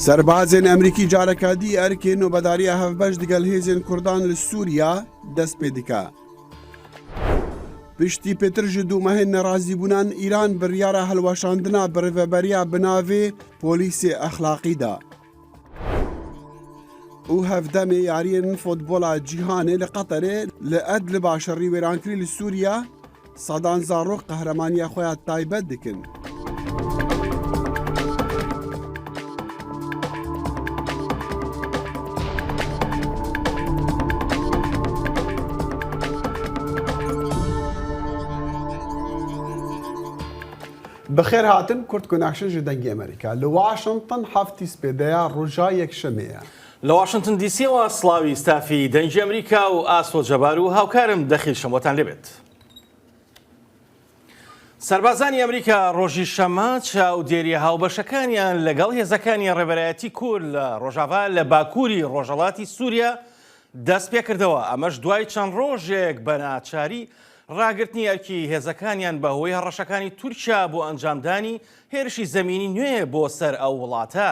Serbazên Amerîkî careka dî erkê nobedariya hevbeş digel hêzên Kurdan li Sûriya dest pê dike. Piştî pêtir ji du mehên nerazîbûnan Îran biryara hilweşandina birêveberiya bi navê Polîsê Exlaqî da. Û hevdemê yariyên fotbola cîhanê li Qeterê li Edliba şerî wêrankirî li Sûriya sedan zarok qehremaniya xwe ya taybet dikin. Bi xêr hatin Kurd Connection ji Dengê Amerîka. Li Washington heftî spêdeya roja Yekşemê ye. لە واشنتن دیسیەوە سڵاوی ستافی دەنگی ئەمریکا و ئاسۆ جەبار و هاوکارم دەخیل شەمۆتان لێبێت. سەربازانی ئەمریکا ڕۆژی شەممە چاودێریە هاوبەشەکانیان لەگەڵ هێزەکانی ڕێبەرایەتی کورد لە ڕۆژاڤا لە باکووری ڕۆژهەڵاتی سووریا دەست پێکردەوە، ئەمەش دوای چەند ڕۆژێک بە ناچاری ڕاگرتنی ئەرکی هێزەکانیان بەهۆی هەڕەشەکانی تورکیا بۆ ئەنجامدانی هێرشی زەمینی نوێ بۆ سەر ئەو وڵاتە.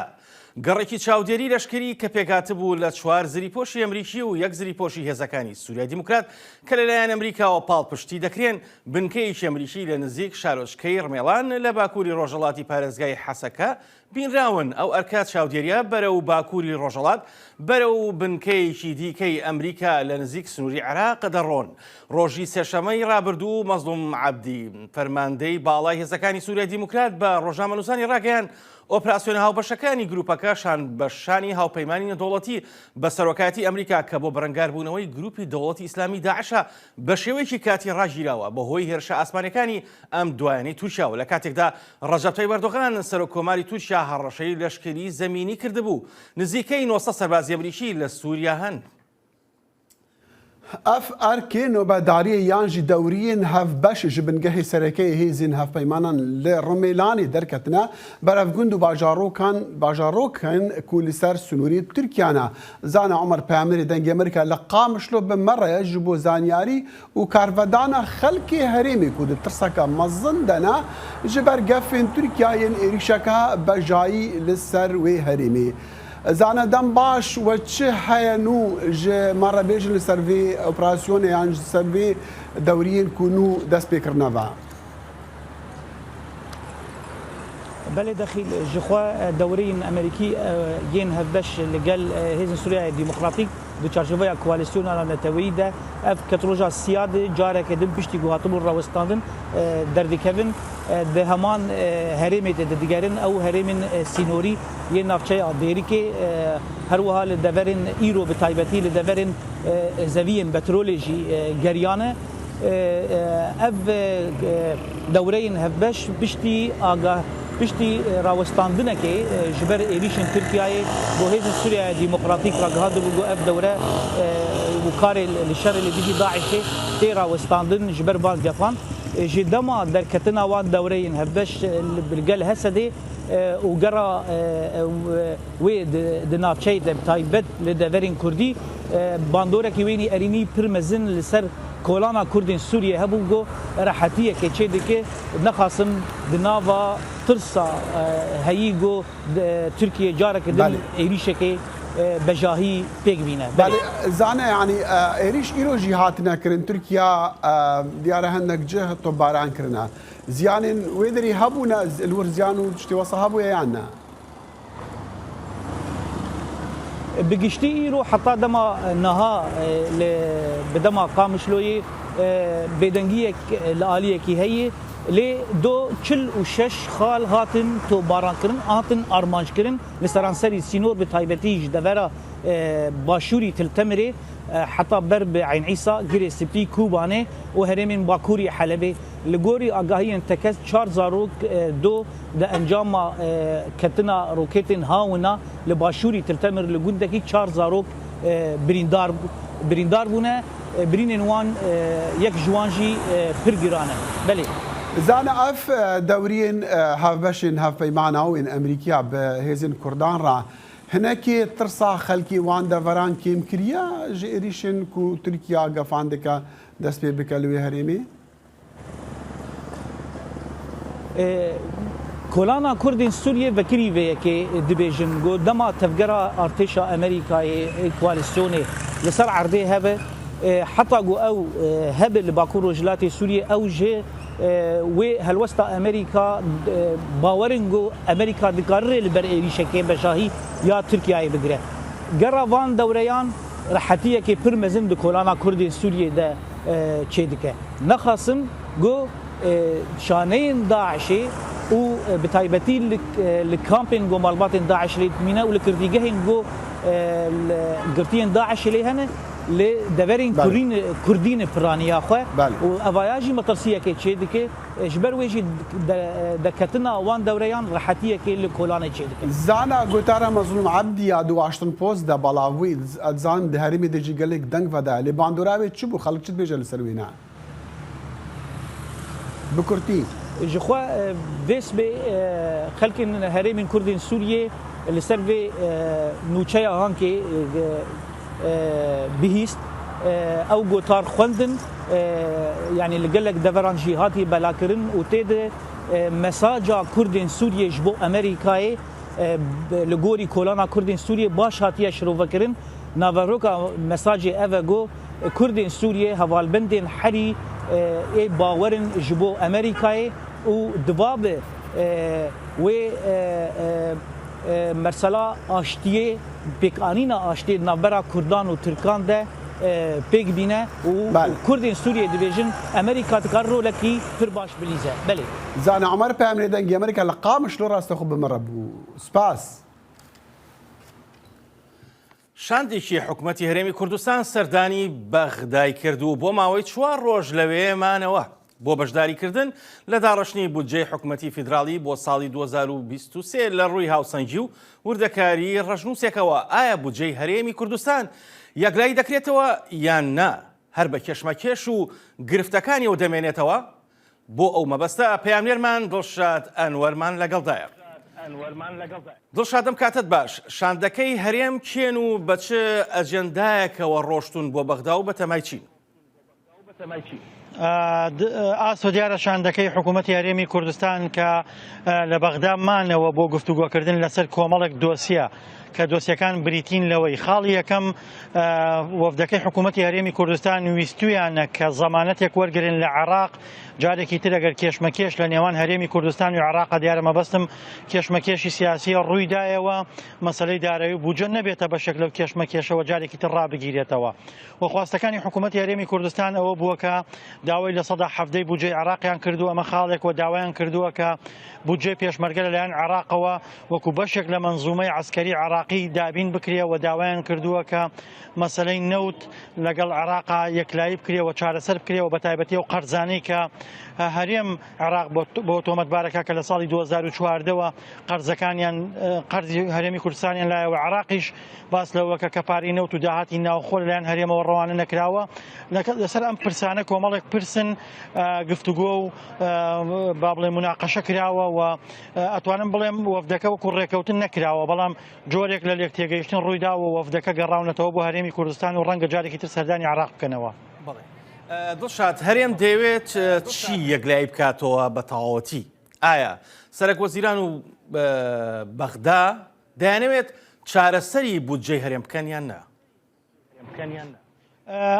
گەڕێکی چاودێری لەشکری کە پێکهاتبوو لە چوار زریپۆشی ئەمریکی و یەک زریپۆشی هێزەکانی سوریای دیموکرات کە لەلایەن ئەمریکاوە پاڵپشتی دەکرێن، بنکەیەکی ئەمریکی لە نزیک شارۆچکەی ڕمێڵان لە باکووری ڕۆژهەڵاتی پارێزگای حەسەکە بینراون، ئەو ئەرکە چاودێرییە بەرەو باکووری ڕۆژهەڵات بەرەو بنکەیەکی دیکەی ئەمریکا لە نزیک سنووری عێراق دەڕۆن. ڕۆژی سێشەممەی ڕابردوو مەزڵوم عەبدی، فەرماندەی باڵای هێزەکانی سوریای دیموکرات بە ڕۆژنامەنووسانی ڕاگەیاند، ئۆپراسیۆنە هاوبەشەکانی گروپەکە شان بە شانی هاوپەیمانی نێودەوڵەتی بە سەرۆکایەتی ئەمریکا کە بۆ بەرەنگاربوونەوەی گروپی دەوڵەتی ئیسلامی داعشە بە شێوەیەکی کاتی ڕاگیراوە بەهۆی هێرشە ئاسمانیەکانی ئەم دوایانەی تورکیاوە لە کاتێکدا ڕەجەب تەیب ئەردۆغان سەرۆک کۆماری تورکیا هەڕەشەی لەشکری زەمینی کردبوو نزیکەی 900 سەربازی ئەمریکی لە سوریا هەن. ئەف ئەرکێ نۆبەدارییە یان ژی دەورییên هەڤبەش ji bingehê serekeyê hêzên hevpeymanan li Rumêlanê derketine berev gund û bajarokan bajarokên ku li ser sinûrê Tirkiya ne. Zana Omer Peyamnêrê Dengê Amerîka li Qamişlo bi me re ye ji bo zanyarî û karvedana xelkê herêmê ku di tirseke mezin de ne ji ber gefên Tirkiya yên êrîşeke bejayî li ser wê herêmê. Zana dem baş we çi heye nû ji me re bêjin li ser vê operasyonê yan ji ser vê dewriyên ku nû dest pê kirine ve? Belê Dexîl, ji xwe dewreyên Amerîkî yên hevbeş li gel Hêzên Sûriyeyê Demokratîk di çarçoveya Koalîsyona Navneteweyî de ev ket roja siya de careke din piştî ku hatibûn rawestandin derdikevin di heman herêmê de digerin ew herêmên sînorî yên navçeya Dêrikê her wiha li deverên îro bi taybetî li deverên zeviyên betrolê jî geriyane. Ev dewreyên hevbeş piştî agah piştî rawestandinekê ji ber êrîşên Tirkiyeyê bo Hêzên Sûriyeya Demokratîk ragihandibû ku ev dewre û karê li şerê li dijî DAIŞ'ê tê rawestandin ji ber van gefan. Ji dema derketina wan dewreyên hevbeş li gel Hesedê û gera wê di navçeyê de bi taybet li deverên Kurdî bandorekî wênî erînî pir mezin li ser kolana Kurdên Sûriyê hebû ku rehetiyekê çêdike nexasim di nava tirsa heyî ku Tirkiye careke din êrîşekê bejahî pêk bîne. Belê zane yanî êrîş îro jî hatine kirin Tirkiya diyar e hinek cih topbaran kirine. Ziyanên wê derî hebûne li wir ziyan û tiştê wisa hebûye yan ne? Bi giştî îro heta dema niha li bi dema Qamişloyê bêdengiyek li aliyekî heye lê do 46 xal hatin topbarankirin hatin armanckirin li seranserî sînor bi taybetî ji devera başûrî Til Temirê heta ber bi Eyn Îsa, Girê Spî, Kobanê û herêmên Bakurî Helebê. Li gorî agahiyên tekez çar zarok do di encama ketina roketên hawina li başûrî Til Temir li gundekî çar zarok birîndar birîndar bûne. Birînên wan yek ji wan jî pir giran e. Belê. Zana ev dewriyên hevbeşên hevpeymana û ên Amerîkiya bi hêzên Kurdan re hinekê tirsa xelkê wan deveran kêm kiriye ji êrîşên ku Tirkiya gefan dike dest pê bike li wê herêmê? Kolana Kurdên Sûriyê vekirî vê yekê dibêjin ku dema tevgera artêşa Amerîkayê ê koalîsyonê li ser erdê hebe, heta ku ew hebe li Bakur Rojhilatê Sûriyê ew ji wê helwesta Amerîka bawer in ku Amerîka dikare rê li ber êrîşekê bejahî ya Tirkiyeyê bigire. Gera van dewreyan rehetiyekê pir mezin di kolana Kurdên Sûriyê de çêdike. Nexasim ku şaneyên DAIŞ'ê û bi taybetî li kampên ku malbatên DAIŞ'ê lê dimîne û li girtîgehên ku girtiyên DAIŞ'ê lê hene li deverên kurdî ne piraniya xwe û evaya jî metirsiyekê çêdike. Ji ber wê jî derketina wan dewreyan rehetiyekê li kolanê çêdike. Zana gotara Mezlûm Ebdî ya di Washington Post de belav bû, ez dizanim di herêmê de jî gelek deng vedaye lê bandora wê çi bû, xelk çi dibêje li ser wê ne? Bi kurtî. Ji xwe vê sibê xelkên herêmên Kurdên Sûriyê li ser vê nûçeya hankê bihîst. Ew gotar xwendin yanî li gelek deveran jî hatiye belakirin û tê de mesaja Kurdên Sûriyê ji bo Amerîkayê li gorî kolana Kurdên Sûriyê baş hatiye şirovekirin. Naveroka mesajê ev e ku Kurdên Sûriyê hevalbendên herî ê bawer in ji bo Amerîkayê û divabe wê mersela aştiyê, pêkanîna aştiyê di navbera Kurdan û Tirkan de pêk bîne û Kurdên Sûriyê dibêjin Amerîka dikare rolekî pir baş bilîze. Belê. Zana Omer Peyamnê Dengê Amerîka li Qamişlo rastê xwe bi min re bû. Spas. شاندێکی حکومەتی هەرێمی کوردستان سەردانی بەغدای کرد و بۆ ماوەی چوار ڕۆژ لەوێ مانەوە بۆ بەشداریکردن لە داڕشتنی بودجەی حکومەتی فیدراڵی بۆ ساڵی 2023 لە ڕووی هاوسەنگی و وردەکاری ڕەشنووسێکەوە ئایا بودجەی هەرێمی کوردستان یەکلایی دەکرێتەوە یان نا هەر بە کێشمەکێش و گرفتەکانیەوە دەمێنێتەوە؟ بۆ ئەو مەبەستە پەیامنێرمان دڵشاد ئەنوەرمان لەگەڵدایە. دڵشاد ئەم کاتەت باش، شاندەکەی هەرێم کێن و بە چ ئەجێندایەکەوە ڕۆشتوون بۆ بەغدا و بەتەمای چین؟ ئاسۆ دیارە شاندەکەی حکوومەتی هەرێمی کوردستان کە لە بەغدا مانەوە بۆ گفتوگۆکردن لەسەر کۆمەڵێک دۆسیە کە دۆسیەکان بریتین لەوەی خاڵی یەکەم وەفدەکەی حکوومەتی هەرێمی کوردستان ویستویانە کە زەمانەتێک وەرگن لە عێراق جارێکی تر ئەگەر کێشمەکێش لە نێوان هەرێمی کوردستان و عێراق دیارە مەبەستم کێشمەکێشی سیاسی ڕوویدایەوە مەسلەی دارایی و بودجە نەبێتە بەشێک لەو کێشمەکێشەوە جارێکی تر ڕابگیرێتەوە و خواستەکانی حکوومەتی هەرێمی کوردستان ئەوە بووە کە داوای 17% بودجەی عێراقیان کردووە ئەمە خاڵێک و داوایان کردووە کە بودجەی پێشمەرگە لەلایەن عێراقەوە وەکو بەشێک لە مەنزومەی عەسکەری عێراقی دابین بکرێ و داوایان کردووە کە مەسەلەی نەوت لەگەڵ عێراقا یەکلایی بکرێ و چارەسەر بکرێ و بەتایبەتی ئەو قەرزانەی کە هەرێم عێراق بۆ تۆمەتبارەکە کە لە ساڵی 2014ەوە قەرزەکانیان قەرزی هەرێمی کوردستانیان لایەوە عێراقیش باس لەوەکە کە پارەی نەوت و داهاتی ناوخۆ لەلایەن هەرێمەوە ڕەوانە نەکراوە لەسەر ئەم پرسانە کۆمەڵێک پرسن گفتوگۆ و با بڵێ مناقەشە کراوە و ئەتوانم بڵێم وەفدەکە وەکو ڕێکەوتن نەکراوە بەڵام جۆرێک لە لێک تێگەیشتن ڕوویداوە وەفدەکە گەڕاونەتەوە بۆ هەرێمی کوردستان و ڕەنگە جارێکی تر سەردانی عێراق بکەنەوە. دڵشاد هەرێم دەیەوێت چی یەکلایی بکاتەوە بە تەواوەتی؟ ئایا سەرەک وەزیران و بەغدا دەیانەوێت چارەسەری بودجەی هەرێم بکەن یان نا؟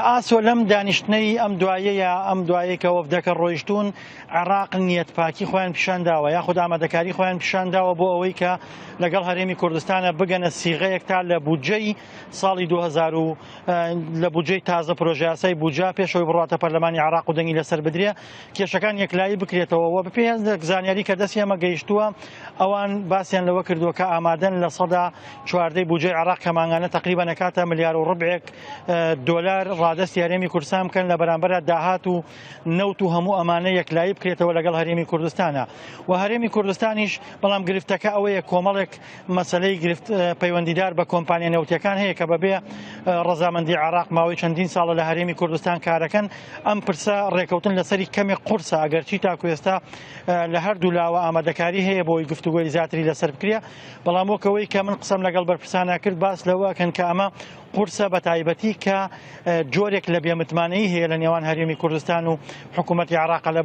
ئاسۆ لەم دانیشتنەی ئەم دوایەیە ئەم دوایەی کە وەفدەکە ڕۆیشتوون عێراق نیەت پاکی خۆیان پیشان داوە یاخود ئامادەکاری خۆیان پیشان داوە بۆ ئەوەی کە لەگەڵ هەرێمی کوردستانە بگەنە سیغەیەک تا لە بودجەی ساڵی 2000 و لە بودجەی تازە پرۆژەیاسای بودجە پێشەوەی بڕاتە پەرلەمانی عێراق و دەنگی لەسەر بدرێ کێشەکان یەکلایی بکرێتەوە و بەپێی هەندێک زانیاری کە دەستی ئەمە گەیشتووە ئەوان باسیان لەوە کردووە کە ئامادەن 14% بودجەی عێراق کە مانگانە تقریبا ئەکاتە ملیار و ڕبعێک دۆلار ڕادەستی هەرێمی کوردستان بکەن لە بەرامبەرە داهات و نەوت و هەموو ئەمانە یەکلایی بکرێتەوە لەگەڵ هەرێمی کوردستانە و هەرێمی کوردستانیش بەڵام گرفتەکە ئەوەیە کۆمەڵێک مەسلەی گرفت پەیوەندیدار بە کۆمپانیا نەوتیەکان هەیە کە بەبێ ڕەزامەندی عێراق ماوەی چەندین ساڵە لە هەرێمی کوردستان کارەکەن ئەم پرسە ڕێکەوتن لەسەری کەمێک قورسە ئەگەرچی تاکو ئێستا لە هەردوو لاوە ئامادەکاری هەیە بۆی گفتوگۆی زیاتری لەسەر بکرێ بەڵام وەکەوەی کە من قسەم لەگەڵ بەرپرسانە کرد باس لەوە کەن کە ئەمە قورسە بە تایبەتی کە جۆرێک لە بێمتمانەیی هەیە لە نێوان هەرێمی کوردستان و حکوومەتی عێراق لە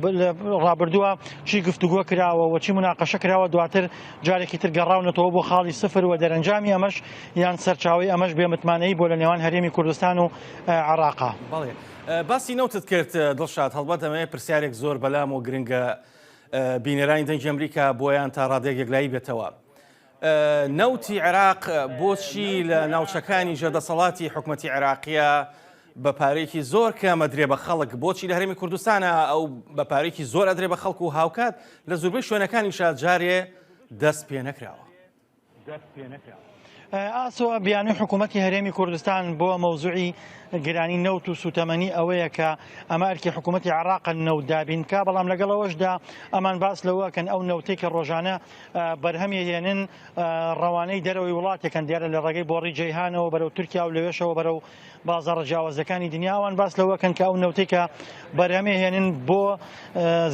ڕابردووە چی گفتوگۆ کراوە و چی مناقەشە کراوە دواتر جارێکی تر گەڕاونەتەوە بۆ خاڵی سفر و دەرەنجامی ئەمەش یان سەرچاوەی ئەمەش بێمتمانەیی بۆ لە نێوان هەرێمی کوردستان و عێراقا. بەڵێ باسی نەوتت کرد دڵشاد، هەڵبەت ئەمەیە پرسیارێک زۆر بەلامەوە گرنگە بینەرانی دەنگی ئەمریکا بۆیان تا ڕادەیەک یەکلایی بێتەوە. نەوتی عێراق بۆچی لە ناوچەکانی ژێردەسەڵاتی حکومەتی عێراقیە بە پارێکی زۆر کەم ئەدرێ بە خەڵک بۆچی لە هەرێمی کوردستانە ئەو بە پارێکی زۆر ئەدرێ بە خەڵک و هاوکات لە زۆربەی شوێنەکانیشا جارێ دەست پێ نەکراوە. ئاسۆ بیانوی حکوومەتی هەرێمی کوردستان بۆ مەوزوعی گرانی نەوت و سوتەمەنی ئەوەیە کە ئەمە ئەرکی حکوومەتی عێراقە نەوت دابین بکا بەڵام لەگەڵ ئەوەشدا ئەمان باس لەوەکەن ئەو نەوتەی کە ڕۆژانە بەرهەمی هێنن ڕەوانەی دەرەوەی وڵاتێکن دیارە لە ڕێگەی بۆڕی جەیهانەوە بەرەو تورکیا و لەوێشەوە بەرەو بازاڕە جیاوازەکانی دنیا ئەوان باس لەوەکەن کە ئەو نەوتەی کە بەرهەمی هێنن بۆ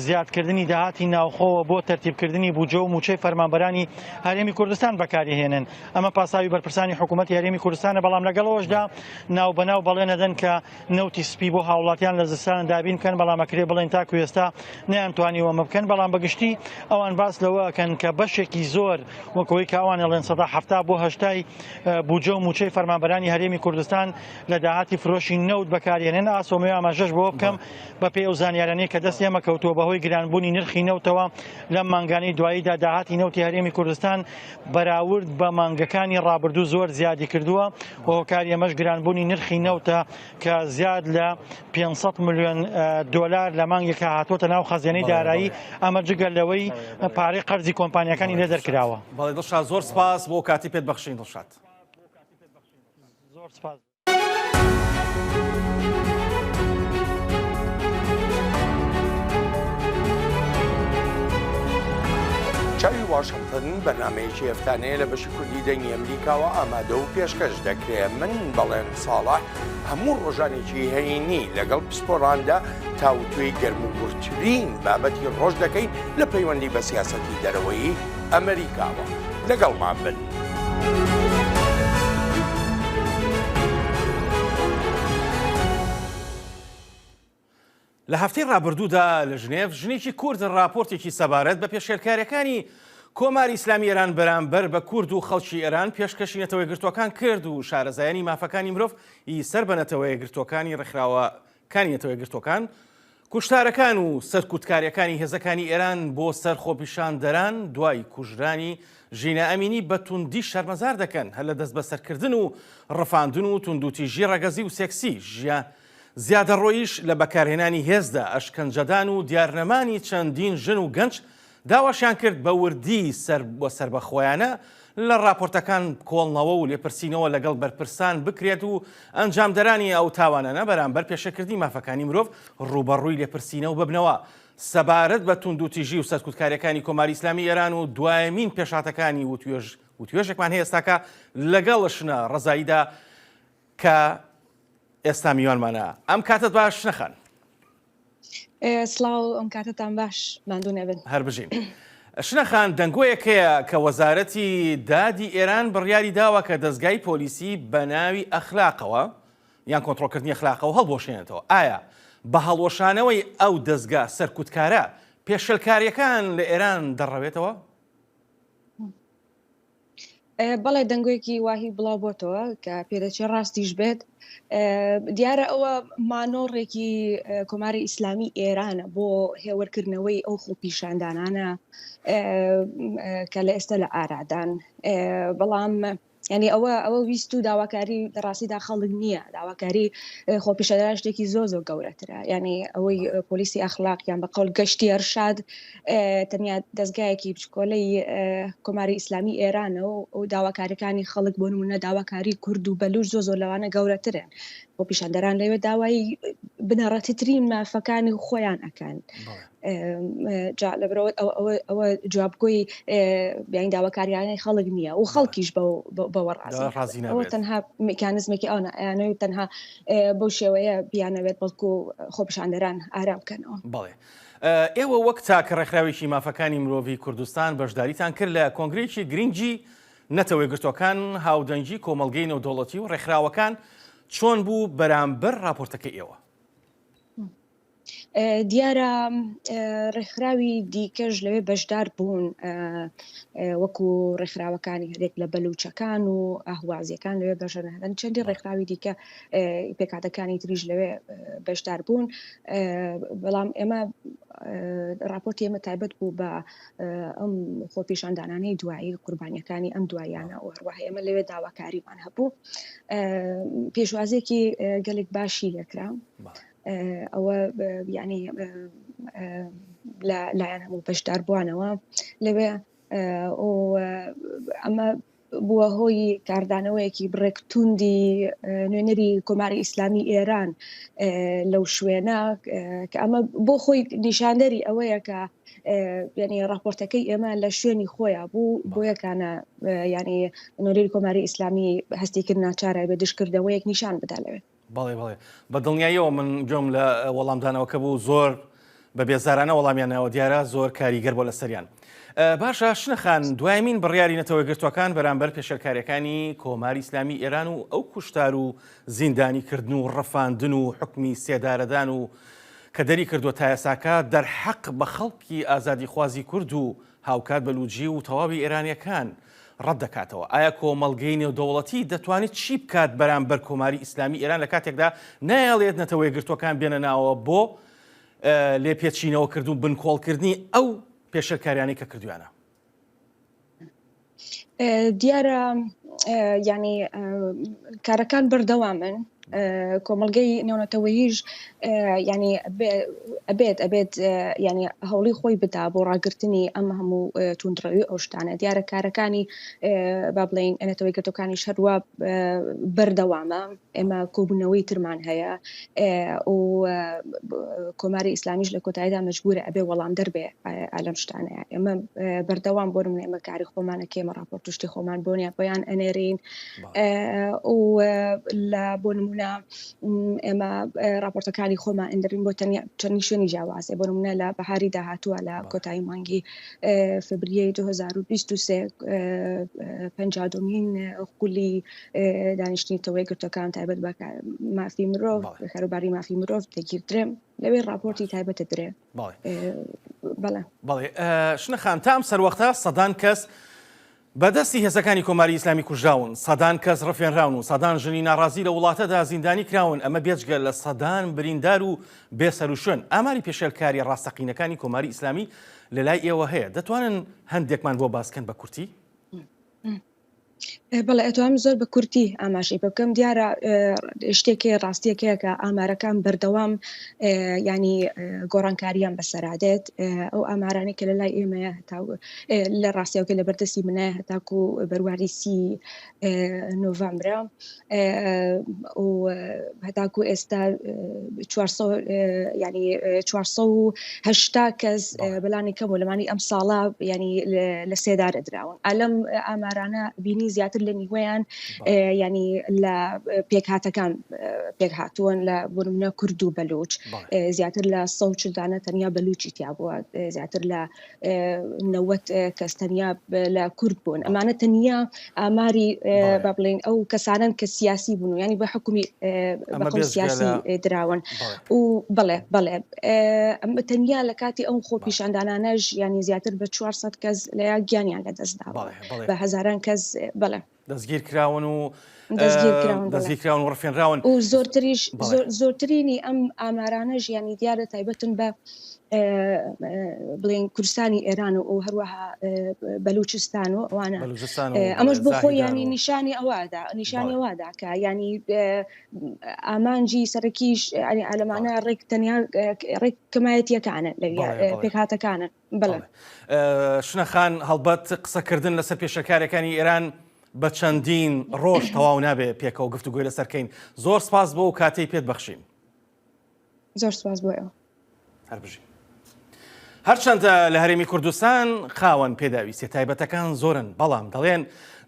زیادکردنی داهاتی ناوخۆوە بۆ تەرتیبکردنی بودجە و موچەی فەرمانبەرانی هەرێمی کوردستان بەکاری هێنن ئەمە پاساوی بەرپرسانی حکوومەتی هەرێمی کوردستانە بەڵام لەگەڵەوەشدا ناوبەناو بەڵێنەدەن کە نەوتی سپی بۆ هاوڵاتیان لە زستان دابین بکەن، بەڵام ئەکرێ بڵێین تاکو ئێستا نەیانتوانیوە ئەمە بکەن، بەڵام بەگشتی ئەوان باس لەوە ئەکەن کە بەشێکی زۆر وەک ئەوەی کە ئەوان ئەڵێن سەدا 70 بۆ هەشتای بودجە و مووچەی فەرمانبەرانی هەرێمی کوردستان لە داهاتی فرۆشی نەوت بەکارێنن. ئاسۆمەوێ ئاماژەش بەوە بکەم بەپێی ئەو زانیارانەی کە دەست ئێمە کەوتووە بەهۆی گرانبوونی نرخی نەوتەوە لەم مانگانەی دواییدا داهاتی نەوتی هەرێمی کوردستان بەراورد بە مانگەکانی ڕابردوو زۆر زیادی کردووە و هۆکاری ئەمەش گرانبوونی نرخی نەوتە کە زیاد لە 500 ملیۆن دۆلار لە مانگێکا هاتووەتە ناو خەزێنەی دارایی ئەمە جگە لەوەی پارەی قەرزی کۆمپانیاکانی لێ دەرکراوە. بەڵێ دڵشاد زۆر سپاس بۆ کاتی پێت بەخشین دڵشاد. زۆر سپاس. چاوی واشنتن بەرنمەیەکی هەفتانەیە لە بەشی کوردی دەنگی ئەمریکاوە ئامادە و پێشکەش دەکرێ من بەڵێن ساڵح هەموو ڕۆژانێکی هەینی لەگەڵ پسپۆڕاندا تاوتوێی گەرم و گوڕترین بابەتی ڕۆژ دەکەین لە پەیوەندی بە سیاسەتی دەرەوەیی ئەمریکاوە لەگەڵمان بن. لە هەفتەی ڕابردوودا لە ژنێڤ ژنێکی کورد ڕاپۆرتێکی سەبارەت بە پێشێلکاریەکانی کۆماری ئیسلامی ئێران بەرامبەر بە کورد و خەڵکی ئێران پێشکەشی نەتەوەیەکگرتووەکان کرد و شارەزایانی مافەکانی مرۆڤ ی سەر بە نەتەوەیەکگرتووەکانی ڕێکخراوەکانی نەتەوەیەکگرتووەکان کوشتارەکان و سەرکوتکارییەکانی هێزەکانی ئێران بۆ سەر خۆپیشاندەران دوای کوژرانی ژینا ئەمینی بە توندی شەرمەزار دەکەن، هەر لە دەستبەسەرکردن و ڕفاندن و توندوتیژی ڕەگەزی و سێکسی، زیادەڕۆییش لە بەکارهێنانی هێزدا، ئەشکەنجەدان و دیارنەمانی چەندین ژن و گەنج داواشیان کرد بە وردی سەر و سەربەخۆیانە لە ڕاپۆرتەکان کۆڵنەوە و لێپرسینەوە لەگەڵ بەرپرسان بکرێت و ئەنجامدەرانی ئەو تاوانانە بەرامبەر پێشێلکردنی مافەکانی مرۆڤ ڕووبەڕووی لێپرسینەوە ببنەوە. سەبارەت بە توندوتیژی و سەرکوتکارییەکانی کۆماری ئیسلامی ئێران و دوایەمین پێشهاتەکانی وتوێژ وتوێژێکمان هەیە ئێستاکە لەگەڵ شنە ڕەزاییدا کە ئێستا میوانمانە. ئەم کاتەت باش شنە خان. سڵاو ئەم کاتەتان باش ماندوو نەبن. هەر بژین. شنە خان دەنگۆیەک هەیە کە وەزارەتی دادی ئێران بڕیاری داوە کە دەزگای پۆلیسی بە ناوی ئەخلاقەوە یان کۆنتڕۆڵکردنی ئەخلاقەوە هەڵبوەشێنێتەوە. ئایا بە هەڵوەشانەوەی ئەو دەزگا سەرکوتکارە پێشێلکارییەکان لە ئێران دەڕەوێتەوە؟ بەڵێ دەنگۆیەکی واهی بڵاو بۆتەوە کە پێدەچێت ڕاستیش بێت دیارە ئەوە مانۆڕێکی کۆماری ئیسلامی ئێرانە بۆ هێوەرکردنەوەی ئەو خۆپیشاندانانە کە لە ئێستا لە ئارادان بەڵام ینی ئەوە ئەوە ویست و داواکاری لە ڕاستیدا خەڵک نییە داواکاری خۆپیشاندان شتێکی زۆر زۆر گەورەترە ینی ئەوەی پۆلیسی ئەخلاق یان بە قەول گەشتی ئەرشاد تەنیا دەزگایەکی بچکۆلەی کۆماری ئیسلامی ئێرانە و داواکاریەکانی خەڵک بۆ نمونە داواکاری کورد و بەلوش زۆر زۆر لەوانە گەورەترن خۆپیشاندەران لەوێ داوای بنەڕەتیترین مافەکانی خۆیان ئەکەن جا لەبەرەوە ئەوە جوابگۆی بیان داواکاریانەی خەڵک نییە و خەڵکیش بەوە ڕازی ئەوە تەنها میکانزمێکی ئەوە ئەیانەوێت تەنها بەو شێوەیە بیانەوێت بەڵکو خۆپیشاندەران ئارام بکەنەوە. بەڵێ. ئێوە وەک تاکە ڕێکخراوێکی مافەکانی مرۆڤی کوردستان بەشداریتان کرد لە کۆنگرەیەکی گرنگی نەتەوەیەکگرتووەکان، هاودەنگی کۆمەڵگەی نێودەوڵەتی و ڕێکخراوەکان. چۆن بوو بەرامبەر ڕاپۆرتەکەی ئێوە؟ دیارە ڕێکخراوی دیکەش لەوێ بەشدار بوون وەکو ڕێکخراوەکانی هەرێک لە بەلوچەکان و ئەهوازیەکان لەوێ بەشدارن چەندی ڕێکخراوی دیکە پێکهاتەکانی تریش لەوێ بەشدار بوون بەڵام ئێمە راپۆرتی ئێمە تایبەت بوو بە ئەم خۆپیشاندانانەی دوایی قوربانیەکانی ئەم دواییانە و هەروەها ئێمە لەوێ داواکاریمان هەبوو پێشوازێکی گەلێک باشی لێکرا ئەوە یعنی لە لایەن هەموو بەشداربووانەوە لەوێ ئەمە بووە هۆی کاردانەوەیەکی بڕێک توندی نوێنەری کۆماری ئیسلامی ئێران لەو شوێنە کە ئەمە بۆ خۆی نیشاندەری ئەوەیە کە یعنی راپۆرتەکەی ئێمە لە شوێنی خۆیان بوو بۆ یەکانە ینی نوێنەری کۆماری ئیسلامی هەستی کرد ناچارە بێ دژکردەوەیەک نیشان بدا لەوێ. بەڵێ بەڵێ بە دڵنیاییەوە من گوێم لە وەڵامدانەوەکە بوو زۆر بە بێزارانە وەڵامیان ناوە دیارە زۆر کاریگەر بۆ لەسەریان. باشە شنە خان دوایمین بڕیاری نەتەوە یەکگرتووەکان بەرامبەر پێشێلکاریەکانی کۆماری ئیسلامی ئێران و ئەو کوشتار و زیندانی کردن و ڕفاندن و حکمی سێدارەدان و کە دەری کردووە تا ئێساکە دەرحەق بە خەڵکی ئازادیخوازی کورد و هاوکات بەلوجی و تەواوی ئێرانیەکان ڕەت دەکاتەوە. ئایا کۆمەڵگەی نێودەوڵەتی دەتوانێت چی بکات بەرامبەر کۆماری ئیسلامی ئێران لە کاتێکدا نایەڵێت نەتەوەیەکگرتووەکان بێنە ناوەوە بۆ لێپێچینەوەکردن و بنکۆڵکردنی ئەو پێشێلکاریانەی کە کردویانە؟ دیارە یعنی کارەکان بەردەوامن کۆمەڵگەی نێونەتەوەیش ینی ئەبێت ئەبێت ینی هەوڵی خۆی بدا بۆ ڕاگررتنی ئەم هەموو توندڕەوی ئەو شتانە دیارە کارەکانی با بڵین نەتەوەی گرتوەکانی شەروە بەردەوامە ئێمە کۆبوونەوەی ترمان هەیە و کۆماری ئیسلامیش لە کۆتاییدا مەجبورە ئەبێ وەڵام دەربێ ئالەم شتانەیە ئێمە بەردەوام بۆ منە ئێمە کاری خۆمانە کێمە راپۆرت شتی خۆمان بۆنیان بۆیان ئەنێرین و لە بۆ نمونە ئێمە راپۆرتەکانی خۆمان ئەندرین بۆ تەنیا چەندی شوێنی جیاوازێ بۆ نمونە لە بەهاری داهاتووە لە کۆتایی مانگی فبریەی 2023 پەنجادومین خولی دانیشتنی تەوەی گرتەکان تایبەت بە مافی مرۆڤ کاروباری مافی مرۆڤ دەگیردرێن لەوێ راپۆرتی تایبەتە درێ بەڵێ بەڵێ شنە خان تا ئەم سەروەختە سەدان کەس بە دەستی هێزەکانی کۆماری ئیسلامی کوژراون، سەدان کەس ڕفێنراون و سەدان ژنی ناڕازی لە وڵاتەدا زیندانی کراون، ئەمە بێجگە لە سەدان بریندار و بێسەروشوێن. ئاماری پێشێلکارییە ڕاستەقینەکانی کۆماری ئیسلامی لە لای ئێوە هەیە، دەتوانن هەندێکمان بۆ باس کەن بە کورتی؟ بەڵێ ئەتوانم زۆر بە کورتی ئاماژەی پێ بکەم دیارە شتێک هەیە ڕاستیەک هەیە کە ئامارەکان بەردەوام ینی گۆڕانکاریان بەسەرا دێت ئەو ئامارانەی کە لە لای ئێمەیە هەتا لە ڕاستیەوە لە بەردەستی منە هەتاکو بەرواری سی نۆڤامبرە و هەتاکو ئێستا 400 ینی 480 کەس بەلانی کەم و لەمانی ئەم ساڵە ینی لە سێدارە دراون ئالەم ئامارانە بینی زیاتر لە نیوەیان ینی لە پێکهاتەکان پێکهاتوون لە بۆ نمونە کورد و بەلوچ زیاتر لە 140 دانە تەنیا بەلوچی تیا بووە زیاتر لە 90 کەس تەنیا لە کورد بوون ئەمانە تەنیا ئاماری با بڵێین ئەو کەسانن کە سیاسی بوون و ینی بە حکومی بە سیاسی دراون و بڵێ بڵێ ئەمە تەنیا لە کاتی ئەو خۆپیشاندانانەش ینی زیاتر بە 400 کەس لە گیانیان لەدەستداوە بە هەزاران کەس بڵێ دەستگیر کراون و دەستگیر کراون و ڕفێنراون و زۆرتریش زۆرترینی ئەم ئامارانە ژیانی دیارە تایبەتن بە بڵێن کوردستانی ئێران و ئەو هەروەها بەلوچستان و ئەوانە ئەمەش بۆ خۆی ینی نیشانی ئەوەدا نیشانی ئەوەدا کە ینی ئامانجی سەرەکیش ینی ئالەمانە ڕێک تەنیا ڕێک کەمایەتیەکانە لە پێکهاتەکانە بەڵێ شنە خان هەڵبەت قسەکردن لەسەر پێشەکارەکانی ئێران بە چەندین ڕۆژ تەواو نابێ پێکەوە گفتوگۆی لەسەرکەین زۆر سپاس بۆ و کاتەی پێت بەخشین زۆر سپاس بۆ ئێوە. هەر بژی. هەرچەندە لە هەرێمی کوردستان خاوەن پێداویستیە تایبەتەکان زۆرن، بەڵام دەڵێن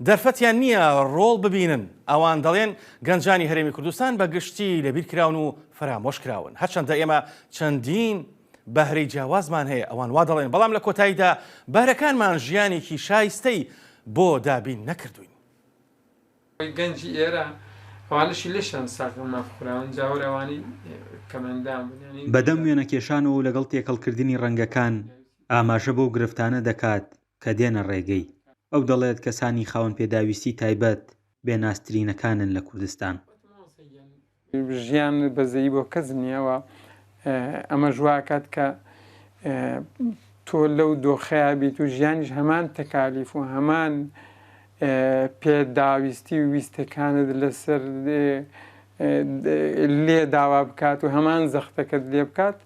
دەرفەتیان نییە ڕۆڵ ببینن، ئەوان دەڵێن گەنجانی هەرێمی کوردستان بە گشتی لەبیر کراون و فەرامۆش کراون، هەرچەندە ئێمە چەندین بەهرەی جیاوازمان هەیە، ئەوان وا دەڵێن، بەڵام لە کۆتاییدا بەهرەکانمان ژیانێکی شایستەی بۆ دابین نەکردووین. گەنجی ئێرە. ئەوانەشی لەشیان ساغە ماف خوراون جا وەرە ئەوانەی کەمئەندام بوون یانی. بەدەم وێنەکێشانەوە و لەگەڵ تێکەڵکردنی ڕەنگەکان ئاماژە بەو گرفتانە دەکات کە دێنە ڕێگەی. ئەو دەڵێت کەسانی خاوەن پێداویستی تایبەت بێنازترینەکانن لە کوردستان. ژیان بەزەیی بۆ کەس نییە و ئەمەش واکات کە تۆ لەو دۆخەیا بیت و ژیانیش هەمان تەکالیف و هەمان پێداویستی و ویستەکانت لەسەر لێ داوا بکات و هەمان زەختەکەت لێ بکات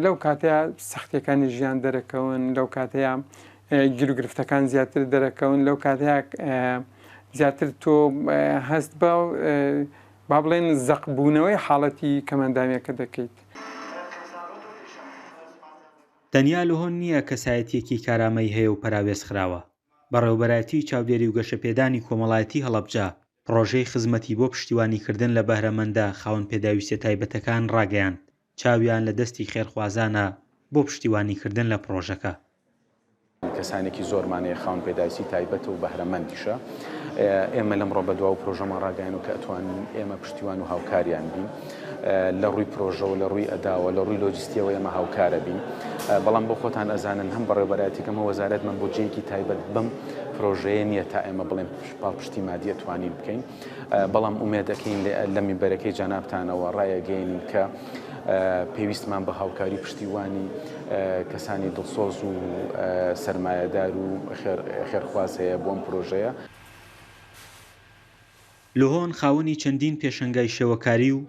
لەو کاتەیە سەختیەکانی ژیان دەرەکەون لەو کاتەیە گیروگرفتەکان زیاتر دەرەکەون لەو کاتەیە زیاتر تۆ هەست بە با بڵێن زەقبوونەوەی حاڵەتی کەمئەندامیەکە دەکەیت. تەنیا لۆهۆن نییە کەسایەتییەکی کارامەی هەیە و پەراوێز خراوە، بەڕێوەبەرایەتیی چاودێری و گەشەپێدانی کۆمەڵایەتیی هەڵەبجە پڕۆژەی خزمەتی بۆ پشتیوانیکردن لە بەهرەمەندە خاوەن پێداویستیە تایبەتەکان ڕاگەیاند، چاویان لە دەستی خێرخوازانە بۆ پشتیوانیکردن لە پڕۆژەکە. کەسانێکی زۆرمان هەیە خاوەن پێداویستی تایبەتە و بەهرەمەندیشە، ئێمە لەمڕۆ بەدوا و پرۆژەمان ڕاگەیاند کە ئەتوانین ئێمە پشتیوان و هاوکاریان بین لە ڕووی پرۆژەوە لە ڕووی ئەداوە لە ڕووی لۆجستیەوە ئێمە هاوکارە بین بەڵام بۆ خۆتان ئەزانن هەم بەڕێوەبەرایەتیەکەم هە وەزارەتمان بودجەیەکی تایبەت بەم پرۆژەیە نییە تا ئێمە بڵێن پاڵپشتی مادی ئەتوانین بکەین بەڵام ئومێد ئەکەین لە مینبەرەکەی جەنابتانەوە ڕایەگەیەنین کە پێویستمان بە هاوکاری پشتیوانی کەسانی دڵسۆز و سەرمایەدار و خێرخواز هەیە بۆ ئەم پرۆژەیە. لۆهۆن خاوەنی چەندین پێشەنگای شێوەکاری و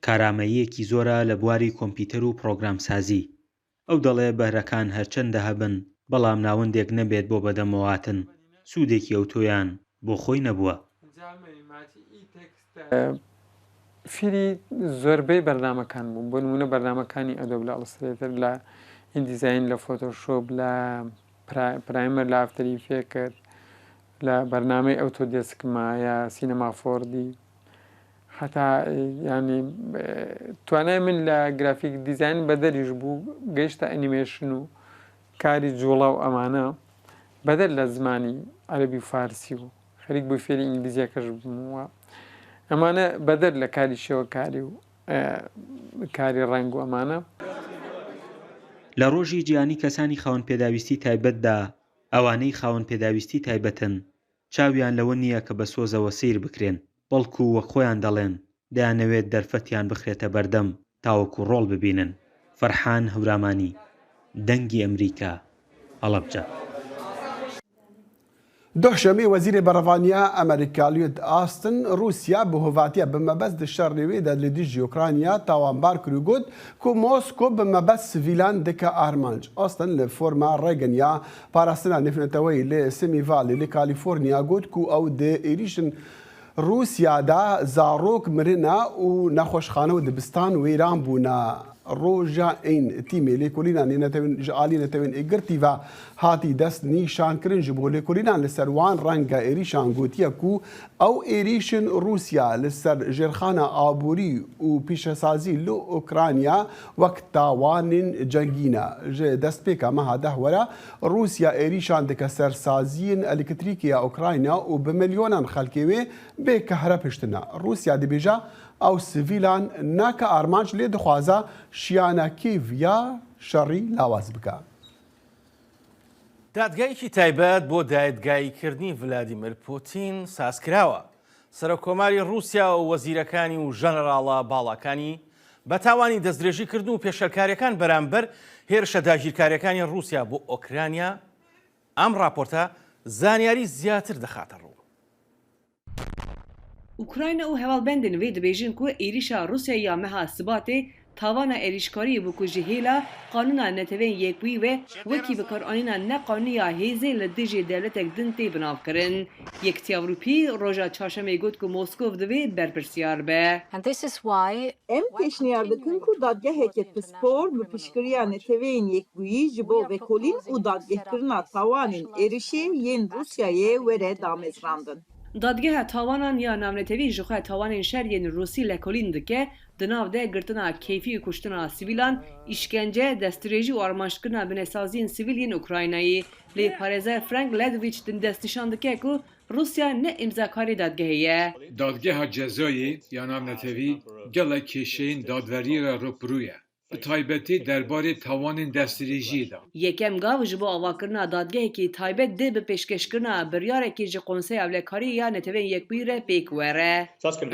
کارامەییەکی زۆرە لە بواری کۆمپیوتەر و پڕۆگرامسازی. ئەو دەڵێ بەهرەکان هەرچەندە هەبن، بەڵام ناوەندێک نەبێت بۆ بەدەمەوەهاتن، سوودێکی ئەوتۆیان بۆ خۆی نەبووە. فیری زۆربەی بەرنامەکان بووم، بۆ نموونە بەرنامەکانی ئەدۆب لە ئەڵسترەیتەر، لە ئیندیزاین، لە فۆتۆشۆپ، لە پرایمەر، لە ئافتەر ئیفێکت، لە بەرنامەی ئەوتۆدێسک مایا، سینەما فۆردی. هەتا یانی توانای من لە گرافیک دیزاین بەدەریش بوو گەیشتە ئەنیمێشن و کاری جوڵە و ئەمانە بەدەر لە زمانی عەربی و فارسی و خەریک بووی فێری ئینگلیزیەکەش بووم ئەمانە بەدەر لە کاری شێوەکاری و کاری ڕەنگ و ئەمانە. لە ڕۆژی جیهانی کەسانی خاوەن پێداویستی تایبەتدا، ئەوانەی خاوەن پێداویستی تایبەتن چاویان لەوە نییە کە بە سۆزەوە سەیر بکرێن، بەڵکو وەک خۆیان دەڵێن، دەیانەوێت دەرفەتیان بخرێتە بەردەم تاوەکو ڕۆڵ ببینن. فەرحان هەورامانی، دەنگی ئەمریکا، هەڵەبجە. Doh şemê Wezîrê Berevaniya Amerîka Lloyd Austin, Rûsya bi hovatiya bi mebest di şerê wê de li dijî Ukrayna tawanbar kir û got ku Mosko bi mebest sivîlan dike armanc. Austin li Forma Reagan ya Parastina Nêvneteweyî li Simi Valley li Kalîforniya got ku ew di êrîşên Rûsya de zarok mirine û nexweşxane û dibistan wêran bûne. Roja ên tîmê lêkolînan ê netewên ji aliyê Netewên Êkgirtî ve hatî dest nîşankirin ji bo lêkolînan li ser wan renge êrîşan gotiye ku ew êrîşên Rûsya li ser jêrxana aborî û pîşesazî li Ukrayna wek tawanên cengî ne. Ji destpêka meha deh were Rûsya êrîşan dike ser saziyên elektrîkê ya Ukrayna û bi milyonan xelkê wê bê kehreb hiştine. Rûsya dibêje ew sivîlan nake armanc lê dixwaze şiyana Kîv ya şerî lawaz bike. دادگایەکی تایبەت بۆ دادگاییکردنی ڤلادیمیر پوتین سازکراوە. سەرۆککۆماری ڕووسیا و وەزیرەکانی و ژەنەراڵە باڵاکانی بە تاوانی دەستدرێژیکردن و پێشێلکارییەکان بەرامبەر هێرشە داگیرکارییەکانی ڕووسیا بۆ ئۆکرانیا، ئەم ڕاپۆرتە زانیاری زیاتر دەخاتە ڕوو. Ukrayna û hevalbendên wê dibêjin ku êrîşa Rûsyayê ya meha Sibatê tawana êrîşkariyê bû ku ji hêla qanûna Neteweyên Yekbûyî ve wekî bikaranîna neqanûnî ya hêzê li dijî dewletek din tê binavkirin. Yekîtiya Ewropî roja Çarşemê got ku Moskov divê berpirsyar be. Em pêşniyar dikin ku dadgeheke pispor bi piştgiriya Neteweyên Yekbûyî ji bo vekolîn û dadgehkirina tawanên êrişê yên Rûsyayê were damezrandin. Dadgeha Tawanan ya Navnetewî ji xwe tawanên şer yên Rûsî lekolîn dike, di nav de girtina keyfî û kuştina sivîlan, îşkence, destdirêjî û armanckirina binesaziyên sivîl yên Ukraynayê. Lê parêzer Frank Ledwich destnîşan dike ku Rûsya ne îmzakarê dadgehê ye. Dadgeha Cezayê ya Navnetewî gelek kêşeyên dadweriyê re rûbirû ye. Bi taybetî derbarê tawanên destdirêjiyê de. Yekem gav ji bo avakirina dadgehekî taybet dê bi pêşkêşkirina biryarekî ji Konseya Ewlekariyê ya Neteweyên Yekbûyî re pêk were.